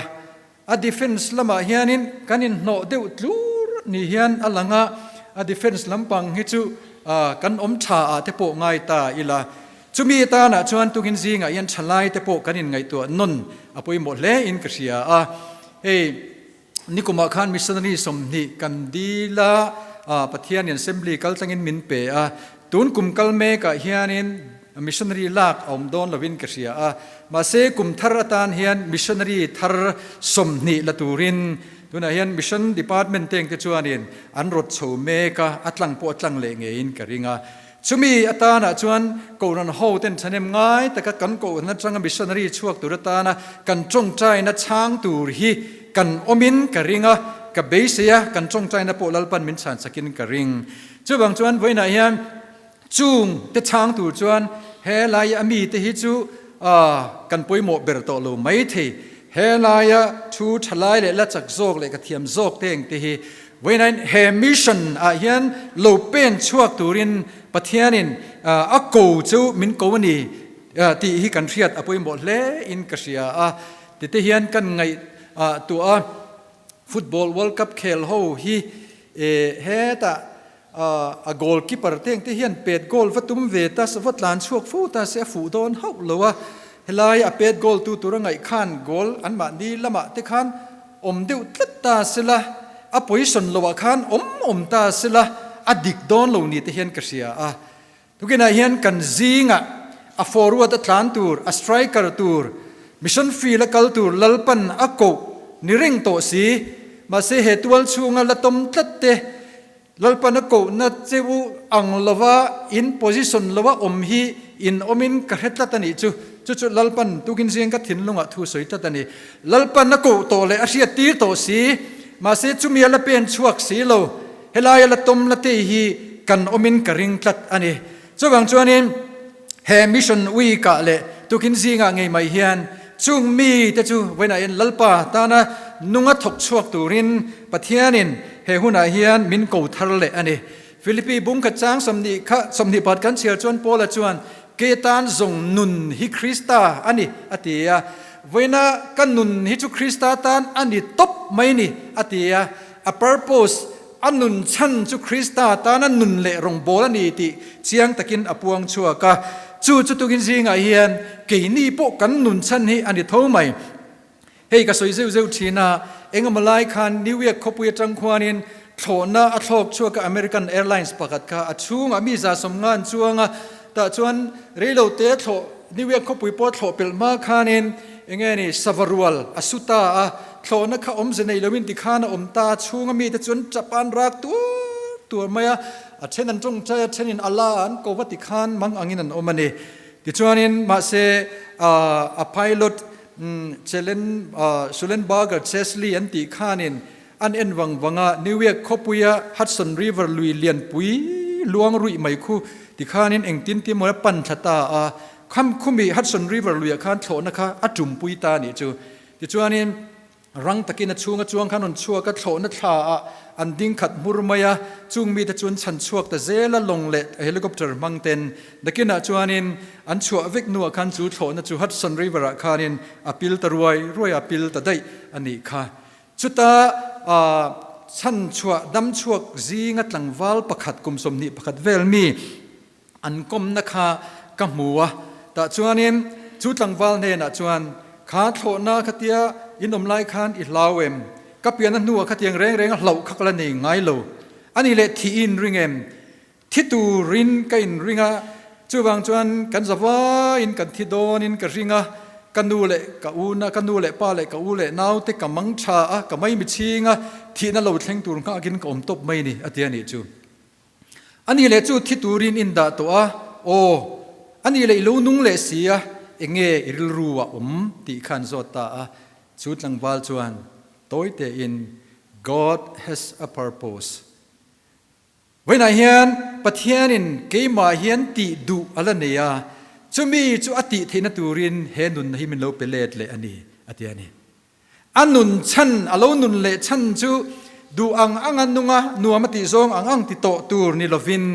A defence lamah hianin kan inhnawh deuh tlur ni hian a lang a, a defence lampang hi chu kan awm tha ah te pawh ngai ta ila. Chumi atanah chuan tukin zingah hian thalai te pawh kan inngaihtuah nawn a pawimawh hle in ka hria a. Hei. Nikumah khan missionary 20 kan dil a, Pathianin assembly kal tlangin min pe a. Tun kum kal mekah hianin missionary lak a awm dawn lovin ka hria a, mahse kum thar atan hian missionary thar 20 la turin tunah hian mission department teng te chuanin an rawt chho mek a, a tlang pawh a tlang leh ngeiin ka ring a. Chumi atanah chuan Kohhran ho ten thahnem ngai taka kan Kohhran atanga missionary chhuak tur atana kan tawngtaina chhang tur hi kan awmin ka ring a, ka beisei a, kan tawngtaina pawh Lalpan min chhan sakin ka ring. Chuvang chuan vawiinah hian chung te chhang tur chuan he laia a mite hi chu kan pawimawh ber tawh lo mai thei. He laia thu tha lai leh la chak zawk leh ka thiam zawk te engte hi vawiinah he mission ah hian lo pen chhuak turin Pathianin a ko chu min ko a ni tih hi kan hriat a pawimawh hle in ka hria a. Tite hian kan ngaihtuah a. Football World Cup khel ho hi hetah a goalkeeper te engte hian pet goal va tum ve ta se va tlan chhuak fo ta se a fuh dawn hauh lo a, helai a pet goal tu tura ngaih khan goal anmahni lamah te khan awm deuh tlat ta sela, a position loah khan awm awm ta sela a dik dawn lo ni te hian ka hria a. Tukinah hian kan zingah a forward a tlan tur, a striker tur, mission field a kal tur Lalpan a koh ni reng tawh si. Mahse he tual chhunga la tawm tlat te, Lalpan a kohna che u ang lova in position lova awm hi in awmin ka hre tlat a nih chu. Chu chu Lalpan tukin zing ka thinlungah thu sawi tlat a ni. Lalpan a koh tawh leh a hriat tir tawh si. Mahse chumi a la pen chhuak si lo. Helaia la tawm la te hi kan awmin ka ring tlat a ni. Chuvang chuanin he Mission Week-ah leh tukin zingah ngei mai hian chung mite chu vawiinah hian Lalpa tana nunga thawk chhuak turin Pathianin he hunah hian min ko thar leh a ni. Philippi bungkhat chang 20 kha 20 pat kan chhiar chuan Paula chuan, Ke tan zawng nun hi Krista a ni, a ti a. Vawiina ka nun hi chu Krista tan a ni tawp mai ni, a ti a. A purpose, a nun chhan chu Krista tana nun leh rawngbâwl a ni tih chiang takin a puang chhuak a. Chu chu tukin zingah hian keini pawh kan nun chhan hi a ni tho mai. Hei ka sawi zeuh zeuh thin a, engemaw lai khan New York khawpui atang khuanin thlawhna a thlawk chhuak a American Airlines pakhat kha a chhungah mi 150 an chuang a, tah chuan reilote thlawh New York khawpui pawh thlawh pelh hma khanin enge ni sava rual a su ta a, thlawhna kha awmze nei loin tikhan a awm ta, a chhunga mite chuan tap an rak tuar tuar mai a, a then an tawngtai a, thenin Allah an ko va tikhan mang angin an awm a ni. Tichuanin mahse a pilot Chelen Sullenberger Chesley an tih khanin an en vang vang a, New York khawpuia Hudson River lui lianpui luang ruih mai khu tikhanin engtin ti maw a pan thla ta a, kham khumi Hudson River luiah khan thlawhna kha a tumpui ta a nih chu. Tichuanin rang takin a chhunga chuang khan rawn chhuak a, thlawhna thla ah an ding khat hmur mai a, chung mite chu an chhan chhuak ta zel a, lawng leh helicopter hmang ten nakinah chuanin an chhuah vek hnuah khan chu thlawhna chu Hudson River ah khanin a pil ta ruai ruai a, pil ta daih a nih kha. Chuta chhan chhuah dam chhuak zinga tlangval pakhat kum 21 vel mi an kawmna kha ka hmu a, tah chuanin chu tlangval hnenah chuan, Kha thlawhna khatia in awm lai khan i hlau em? Ka pianna hnuah khatiang reng reng a hlauh kha ka la nei ngai lo. A nih leh thih i inring em? Thi turin ka inring a, chuvang chuan kan zavaiin kan thi dawnin ka ring a, ka nu leh ka u na, ka nu leh pa leh ka u leh naute ka mang tha a, ka mai michhing a, thihna lo thleng tur nghakin ka awm tawp mai ni, a ti a nih chu. A nih leh chu thi turin in dah tawh a, aw, a nih leh i lo nung leh si a, enge i rilru a awm tih khan zawt ta a, chu tlangval chuan tawi tein, God has a purpose. Vawiinah hian Pathianin keimah hian tih duh a la nei a, chumi chu a tih theihna turin he nunna hi min lo pe let leh a ni, a ti a ni. A nun chhan, a lo nun leh chhan chu duh ang anga nunga nuam a tih zawng ang ang ti tawh tur ni lovin,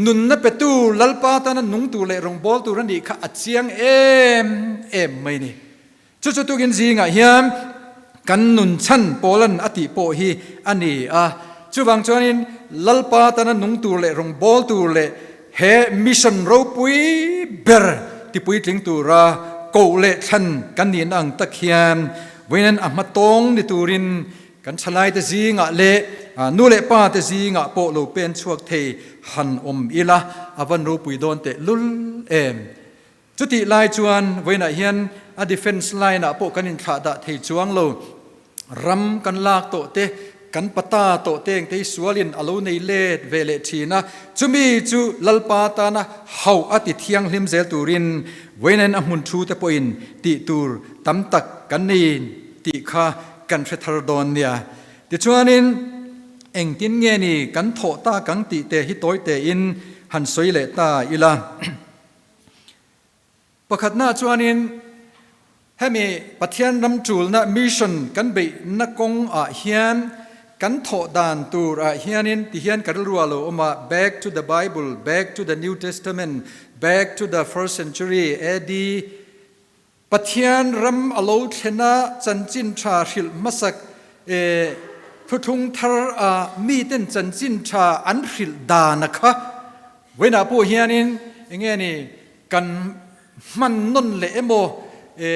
nunna petu Lalpa tana nung tur leh rawngbâwl tur a nih kha a chiang em em mai ni. Chu chu tukin zingah hian kan nun chhan Paulan a tih pawh hi a ni a. Chuvang chuanin Lalpa tana nung tur leh rawngbâwl tur leh he mission ropui ber tipuitling tura koh leh thlan kan nihna ang tak hian vawiin a hmatawng ni turin kan thalaite zingah leh nu leh pa te zingah pawh lo pen chhuak thei han awm ila a van ropui dawn teh lul em. Chutih lai chuan vawiinah hian a defence line ah pawh kan inthlah dah thei chuang lo. Ram kan lak tawh te, kan pata tawh te engte hi sualin a lo nei let ve leh thin a, chumi chu Lalpa tana hauh a ti thianghlim zel turin vawiin a hmun thu te pawhin tih tur tam tak kan nei tih kha kan hre thar dawn nia. Tichuanin engtin nge ni kan thawh tak ang tih te hi tawi tein han sawi leh ta ila. Pakhatna chuanin hemi Pathian ram tulna mission kan beihna kawng ah hian kan thawh dan tur ah hianin ti hian ka rilru ah lo awm a, back to the Bible, back to the New Testament, back to the first century AD, Pathian ram a lo thlena chanchin tha hrilh hmasak e thuthlung thar a miten chanchin tha an hrilh dan a kha vawiinah pawh hianin enge ni kan hman nawn leh emaw e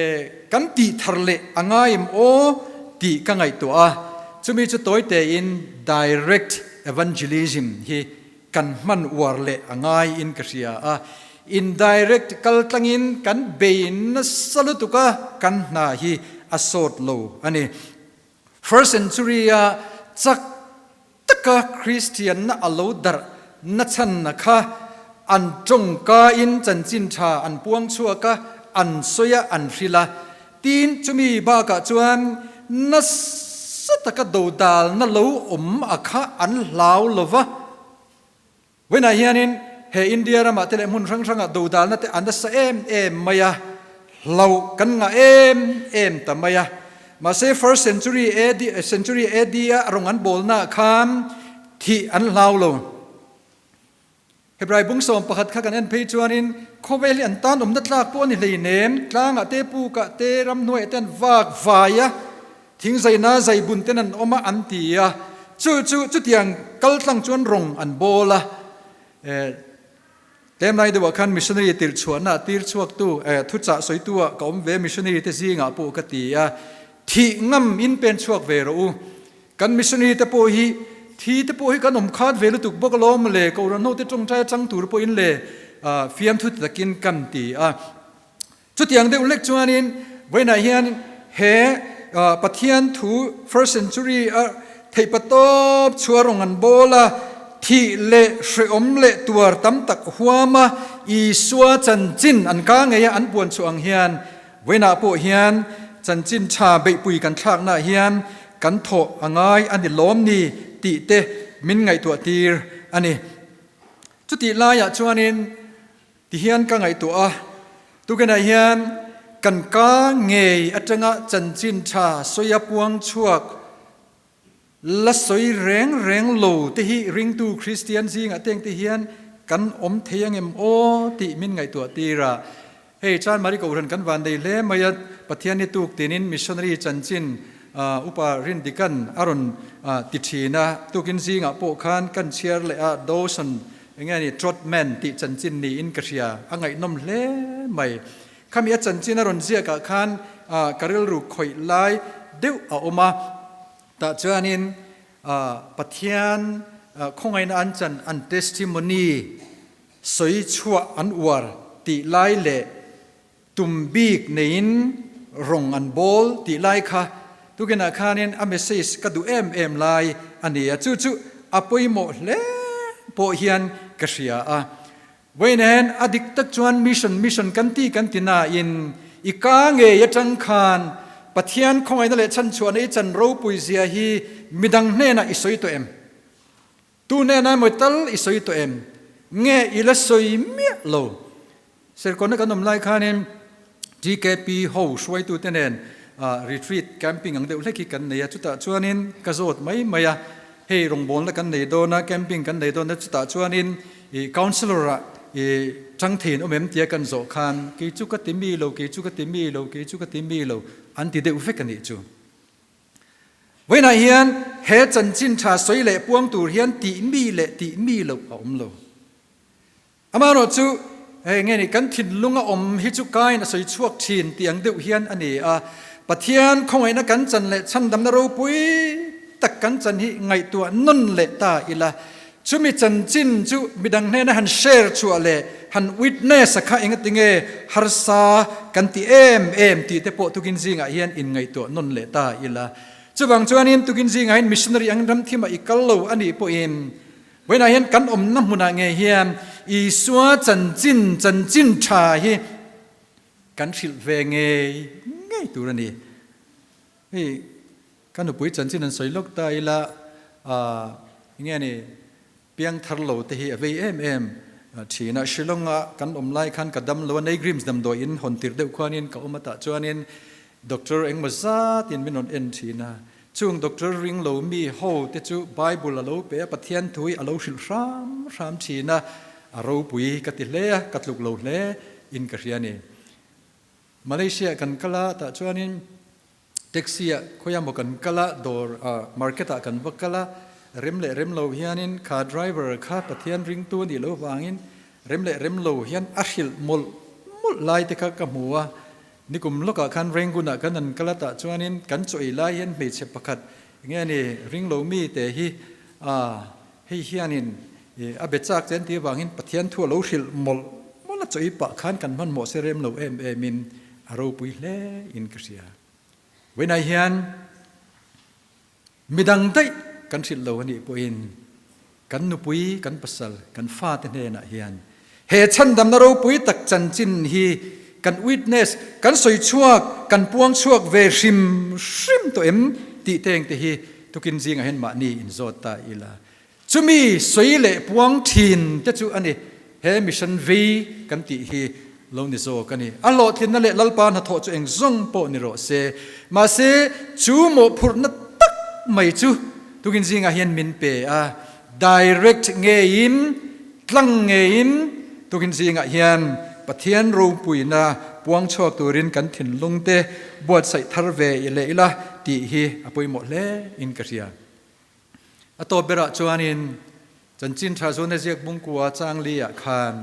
kan tih thar leh a ngai em aw tih ka ngaihtuah a, chumi chu tawi tein direct evangelism hi kan hman uar leh a ngai in ka hria a, indirect kal tlangin kan bei nasa lutuk a, kan hna hi a sawt lo a ni. First century a chak taka Christian na a lo darh na chhan na kha an tawngka in chanchin tha an puang chhuak a, an sawi a, an hrilh a, tin chumi bakah chuan nasa taka dodalna lo awm a kha an hlau lo va. Vawiinah hianin he India ramah te leh hmun hrang hrangah dodalna te a nasa em em mai a, hlauh kan ngah em em ta mai a. Mahse first century AD, century AD a rawng an bawlnaah khan thih an hlau lo. Hebrai bung 11 kha kan en phei chuanin khawvel hi an tan awmna tlak pawh a ni hleinem, tlangah te pukah te ramhnuaiah te an vak vai a, thing zaina zai bun ten an awm a an ti a, chu chu chutiang kal tlang chuan rawng an bawl a. Tlem lai deuhah khan missionary tirh chhuahna tir chhuaktu thuchah sawitu-ah ka awm ve missionary te zingah pawh ka ti a, thih ngam in pen chhuak ve rawh u. Kan missionary te pawh hi thi te pawh hi kan awm khat ve lutuk bawk alawm le, Kohhran ho te tawngtai atang tur pawhin le fiamthu ti takin kan ti a. Chutiang deuh lek chuanin vawiinah hian he Pathian thu first century a theihpa tawp chhuah rawng an bawl a, thih leh hrehawm leh tuar tam tak huam a Isua chanchin an ka ngei a an puan chhuah ang hian Vawiinah pawh hian chanchin tha beihpui kan thlaknaah hian kan thawh a ngai a ni lawm ni tih te min ngaihtuah tir a ni. Chutih laiah chuanin tihian ka ngaihtuah a, tukinah hian kan ka ngei atanga chanchin tha sawia puang chhuak La sawi reng reng lo te hi ringtu Kristian zingah te engte hian kan awm thei angem aw tih min ngaihtuah tir a. Hei Chanmari Kohhran kan van nei hle mai a, Pathian ni tuk tinin missionary chanchin Upa Rindikan a rawn ti thin a, tukin zingah pawh khan kan chhiar leh a Dawson enge ni Trotman tih chanchin niin ka hria, a ngaihnawm hle mai. Khami a chanchin a rawn ziakah khan ka rilru khawih lai deuh a awm a, tah chuanin Pathian khawngaihna an chan an testimony sawi chhuah an uar tih lai leh tum bik neiin rawng an bawl tih lai kha tukinah khanin a message ka duh em em lai a ni a, chu chu a pawimawh hle pawh hian ka hria a. Vawiin a dik tak chuan mission mission kan ti kan ti nain i ka ngei atang khan Pathian khawngaihna leh chhanchhuahna i chan ropui zia hi midang hnenah i sawi tawh em? Tu hnenah emaw tal i sawi tawh em? Nge i la sawi miah lo? Serkawna kan awm lai khanin TKP ho hruaitute nen retreat camping ang deuh hlek hi kan nei a, chutah chuanin ka zawt mai mai a, hei rawngbawlna kan nei dawn a, camping kan nei dawn a, chutah chuanin i councillor ah i chang thei an awm em tia kan zawh khan kei chu ka ti mi lo, kei chu ka ti mi lo, kei chu ka ti mi lo an ti deuh vek a nih chu. Vawiinah hian he chanchin tha sawi leh puang tur hian tih mi leh tih mi loh a awm lo. Amaherawh chu, hei nge ni, kan thinlung a awm hi chu kain a sawi chhuak thin tih ang deuh hian a ni a. Pathian khawngaihna kan chan leh chhandamna ropui tak kan chan hi ngaihtuah nawn leh ta ila. Chumi chanchin chu midang hnena han share chhuah leh han witness a kha engatinge harsa kan ti em em tih te pawh tukin zingah hian inngaihtuah nawn leh ta ila. Chuvang chuanin tukin zingah hian missionary ang ram thimah i kal lo a nih pawhin vawiinah hian kan awmna hmunah ngei hian Isua chanchin chanchin tha hi kan hrilh ve ngei ngei tur a ni. Hei ka nupui chanchin an sawi lawk ta ila ah enge ni piang thar lo te hi a vei em em thin a, Shillong ah kan awm lai khan ka dam lo a, Neighgrims damdawi in hawn tirh deuh khuanin ka awm a tah chuanin doctor engmaw zatin min rawn en thin a, chung doctor ring lo mi ho te chu Bible a lo pe a, Pathian thu hi a lo hrilh hram hram thin a, a ropui ka ti hle a, ka tluk lo hle in ka hria a ni. Malaysia kan kal a, tah chuanin taxi ah khawiah maw kan kal a, dawr ah market ah kan va kal a, rem leh rem lo hianin kha driver kha Pathian ringtu a nih loh vangin rem leh rem lo hian a hrilh mawlh mawlh lai te kha ka hmu a, nikum lawkah khan Rangoon ah kan han kal a, tah chuanin kan chaw ei lai hian hmeichhe pakhat enge ni ring lo mi te hi ah Hei hianin a be chak che an tih avangin Pathian thu a lo hrilh mawlh mawlh a, chawi pah khan kan hmanhmawh se rem lo em emin a ropui hle in ka hria. Vawiinah hian midang daih kan hrilh lo a nih pawhin kan nupui, kan pasal, kan fate hnenah hian he chhandamna ropui tak chanchin hi kan witness, kan sawi chhuak, kan puang chhuak ve hrim hrim tawh em tih teng te hi Tukin zingah hian mahni inzawt ta ila. Chumi sawi leh puang thin te chu a ni. He mission vei kan tih hi lo ni zawk a ni. A hlawhtlinna leh Lalpa hnathawh chu eng zawng pawh ni rawh se. Mahse, chu mawhphurhna tak mai chu tukin zingah hian min pe a. Direct ngeiin, tlang ngeiin tukin zingah hian Pathian ropuina puang chhuak turin kan thinlung te buatsaih thar ve i leh ila tih hi a pawimawh hle in ka hria. A tawp berah chuanin Chanchin Tha Zuna ziak bungkua changli ah khan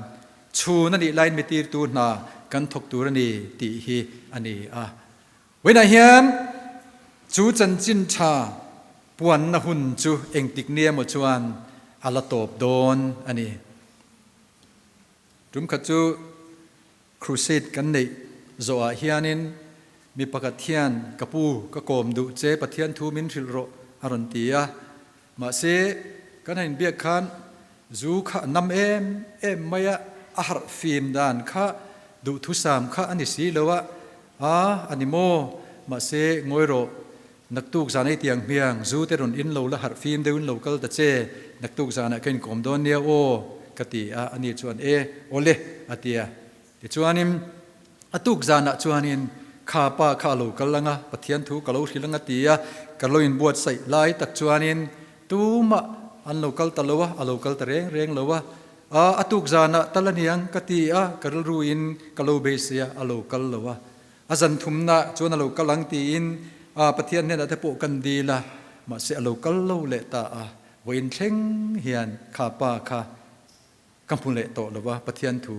chhun a nih laiin mitirtu hna kan thawk tur a ni tih hi a ni a. Vawiinah hian chu chanchin tha puanna hun chu engtik ni emaw chuan a la tawp dawn a ni. Tum khat chu crusade kan neih zawhah hianin mi pakhat hian ka pu ka kawm duh che Pathian thu min hrilh rawh a rawn ti a. Mahse kan han inbiak khan zu kha a nam em em mai a, a harh fim dan kha duhthusam kha a ni si lo a, A, a ni maw? Mahse, ngawi rawh. Naktuk zan ei tiang hmiang, zu te rawn in lo la harh fim deuhin lo kal ta che, naktuk zanah ka inkawm dawn nia aw, ka ti a, ani chuan e, awle, a ti a. Tichuanin, a tuk zanah chuanin kha pa kha a lo kal ang a, Pathian thu ka lo hrilh ang a ti a, ka lo inbuatsaih lai tak chuanin tumah an lo kal ta lo a, a lo kal ta reng reng lo a, A, a tuk zanah tal a niang ka ti a, ka rilruin ka lo beisei a, a lo kal lo a. A zan thumna chuan a lo kal ang tiin a Pathian hnenah te pawh kan dil a, mahse a lo kal lo leh ta a. Vawiin thleng hian kha pa kha ka hmu leh tawh lo a, Pathian thu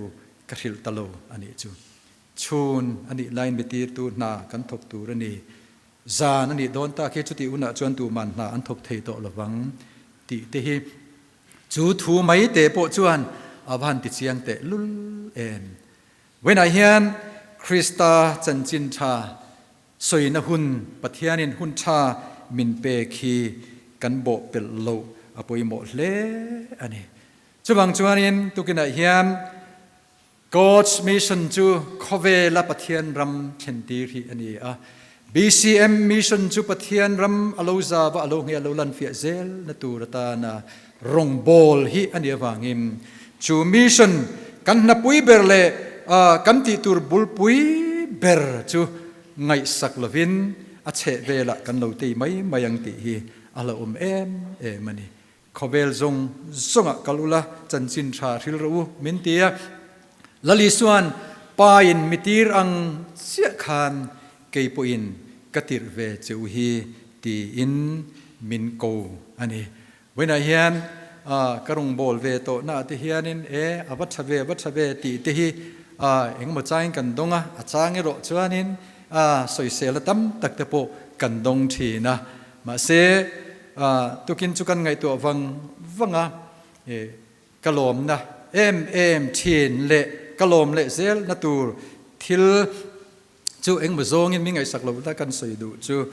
ka hrilh ta lo a nih chu. Chhun a nih laiin mitirtu hna kan thawk tur a ni. Zan a nih dawn tak hi chutih hunah chuan tuman hna an thawk thei tawh lovang tih te hi Chu thu mai te pawh chuan a va han ti chiang teh lul em. Vawiinah hian Krista chanchin tha sawina hun Pathianin hun tha min pek hi kan bawh pelh loh a pawimawh hle a ni. Chuvang chuanin tukinah hian God's mission chu khawvela Pathian ram thlentir hi a ni a. BCM mission chu Pathian ram a lo zava a lo nge a lo lanfiah zel na tur atana rawngbawl hi a nih avangin chu mission kan hnapui ber leh kan tih tur bulpui ber chu ngaihsak lovin a chheh velah kan lo tei mai mai ang tih hi a la awm em em a ni. Khawvel zawng zawngah kal ula, chanchin tha hril rawh u, min ti a. Lal Isua'n Pain mi tir ang chiah khan kei pawhin ka tirh ve che u hi tiin min ko a ni. Vawiinah hian ka rawngbâwl ve tawhnaah te hianin e, a va tha ve, a va tha ve tih te hi engemaw changin kan dawng a, a chang erawh chuanin sawisel a tam tak te pawh kan dawng thin a. Mahse. Tukin chu kan ngaihtuah vang vang a, ka lawmna em em thin leh ka lawm leh zel na tur thil chu engmaw zawngin mi ngaihsak loh ta kan sawi duh chu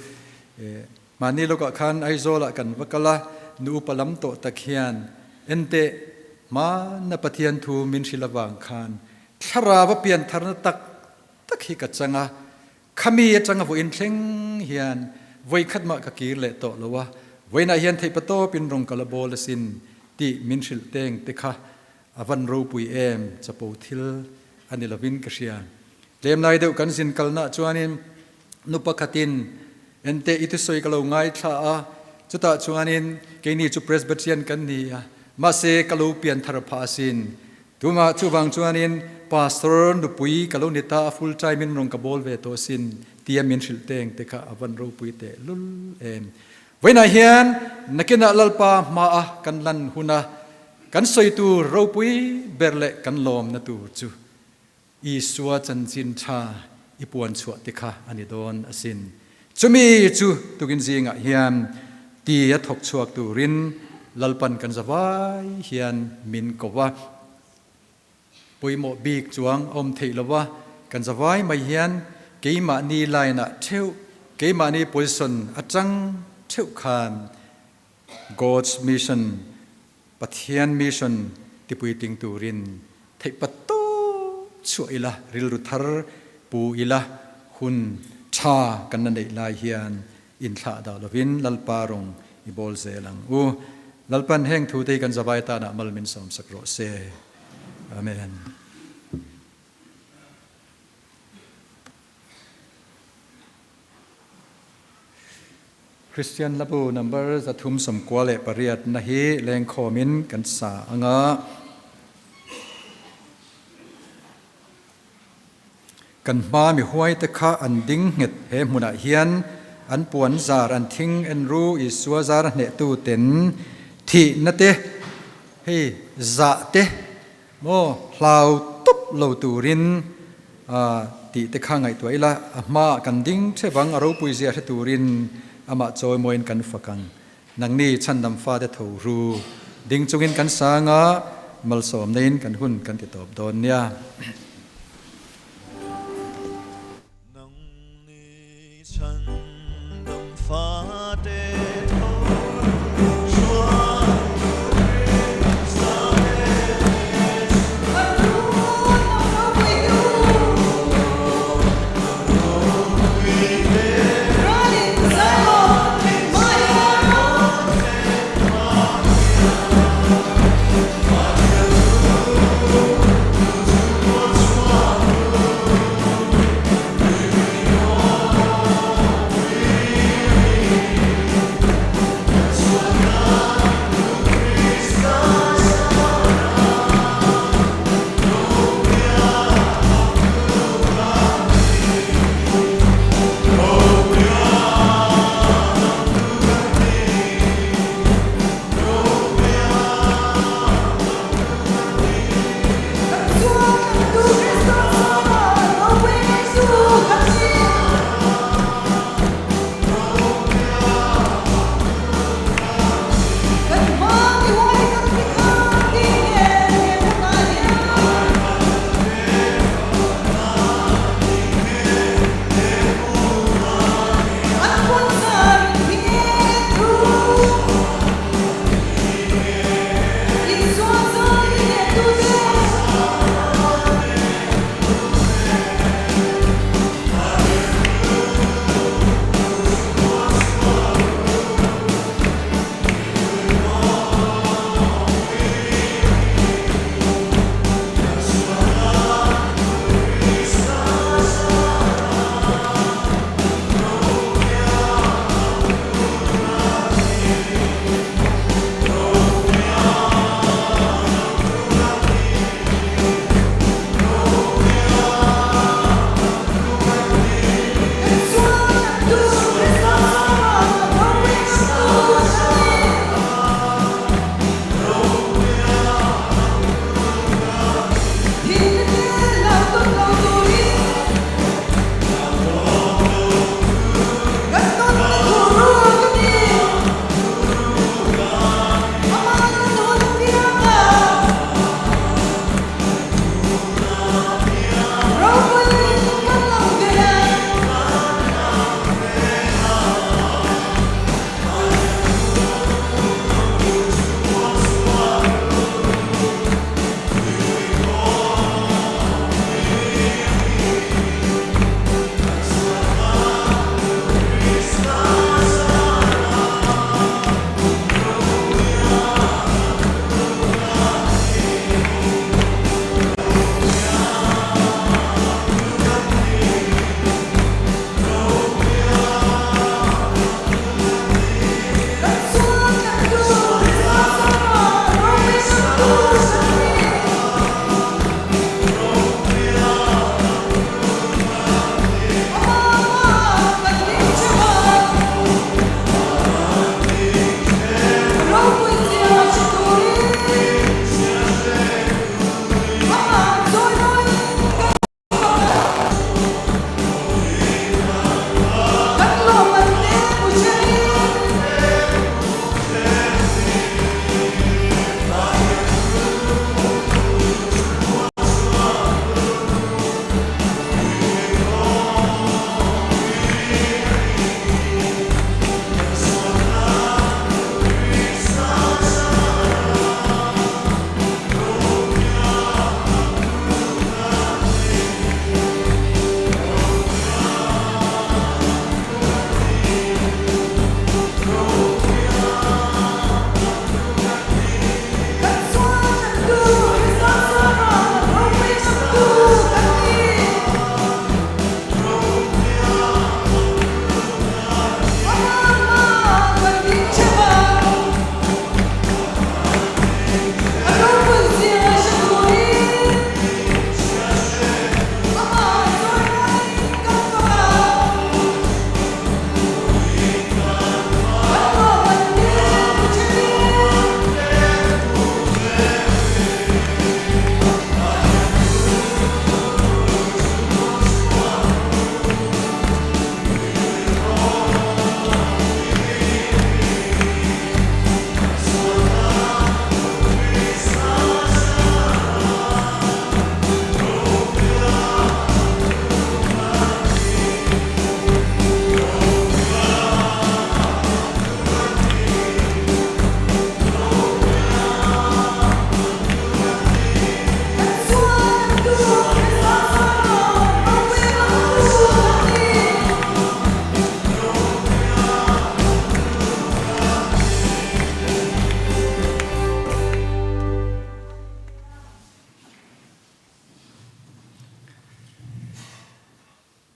mahni lawkah khan Aizawlah kan va kal a, nu upa lam tawh tak hian enteh hmana Pathian thu min hrilh avang khan thlarau a pian tharna tak tak hi ka chang a, khami atanga vawiin thleng hian vawikhat mah ka kir leh tawh lo a, vawiinah hian theihpatawpin rawng ka la bawl asin tih min hrilh teng te kha a van ropui em chapo thil a ni lovin ka hria. Tlem lai deuh kan zin kalnaah chuanin nu pakhatin Enteh i thusawi ka lo ngaithla a, chutah chuanin keini chu Presbyterian kan ni a, mahse ka lo pian thar phah asin. Tumah chuvang chuanin Pastor nupui ka lo ni ta a, full time in rawn ka bawl ve tawh asin tia min hrilh teng te kha a van ropui teh lul em. Vawiinah hian nakinah Lalpa hmaa kan lan huna kan sawi tur ropui ber leh kan lawmna tur chu Isua chanchin tha i puan chhuah te kha a ni dawn asin. Chumi chu tukin zingah hian ti a thawk chhuak turin Lalpan kan zavai hian min ko va. Pawimawh bik chuang a awm theih lo va, kan zavai mai hian keimahni line ah theuh, keimahni position atang theuh khan God's mission Pathian mission tipuitling turin theihpat tawp chhuah ila, rilru thar pu ila, hun tha kan la neih lai hian inthlah dah lovin Lalpa rawng i bawl zel ang u. Lalpan heng thute hi kan zavai tanah mal min sawmsak rawh se. Amen. Kristian Hlabu number 398 na hi lengkhawmin kan sa anga. Kan hma mi huai te kha an ding nghet he hmunah hian an puan zar an thing en ru Isua zar hnehtu ten thihna te hei zah te Maw hlau tawp lo turin tih te kha ngaihtuah ila, a hmaah kan ding theuh ang, a ropui zia hre turin amah chawimawiin kan fak ang. Nangni chhandam fate tho ru ding chungin kan sang a, malsawm neiin kan hun kan ti tawp dawn nia. Nangni chhandam fate tho chuan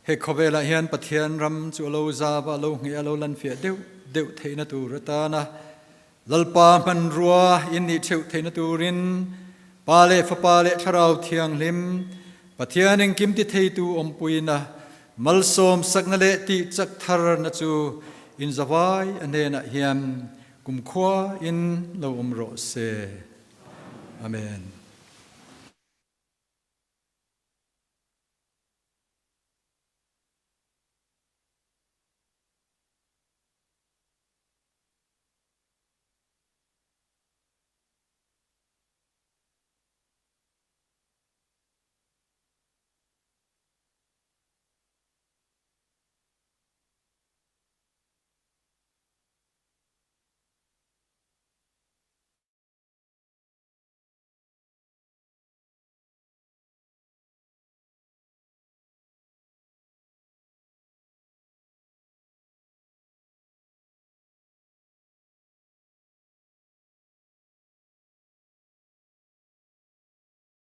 He khawvelah hian Pathian ram chu a lo zava, a lo ngheh, a lo lanfiah deuh deuh theihna tur atana Lalpa hmanrua in nih theuh theihna turin Pa leh Fapa leh Thlarau Thianghlim, Pathian engkim ti theitu awmpuina, malsawm sakna leh tih chak tharna chu inzavai a hnenah hian kumkhua in lo awm rawh se. Amen.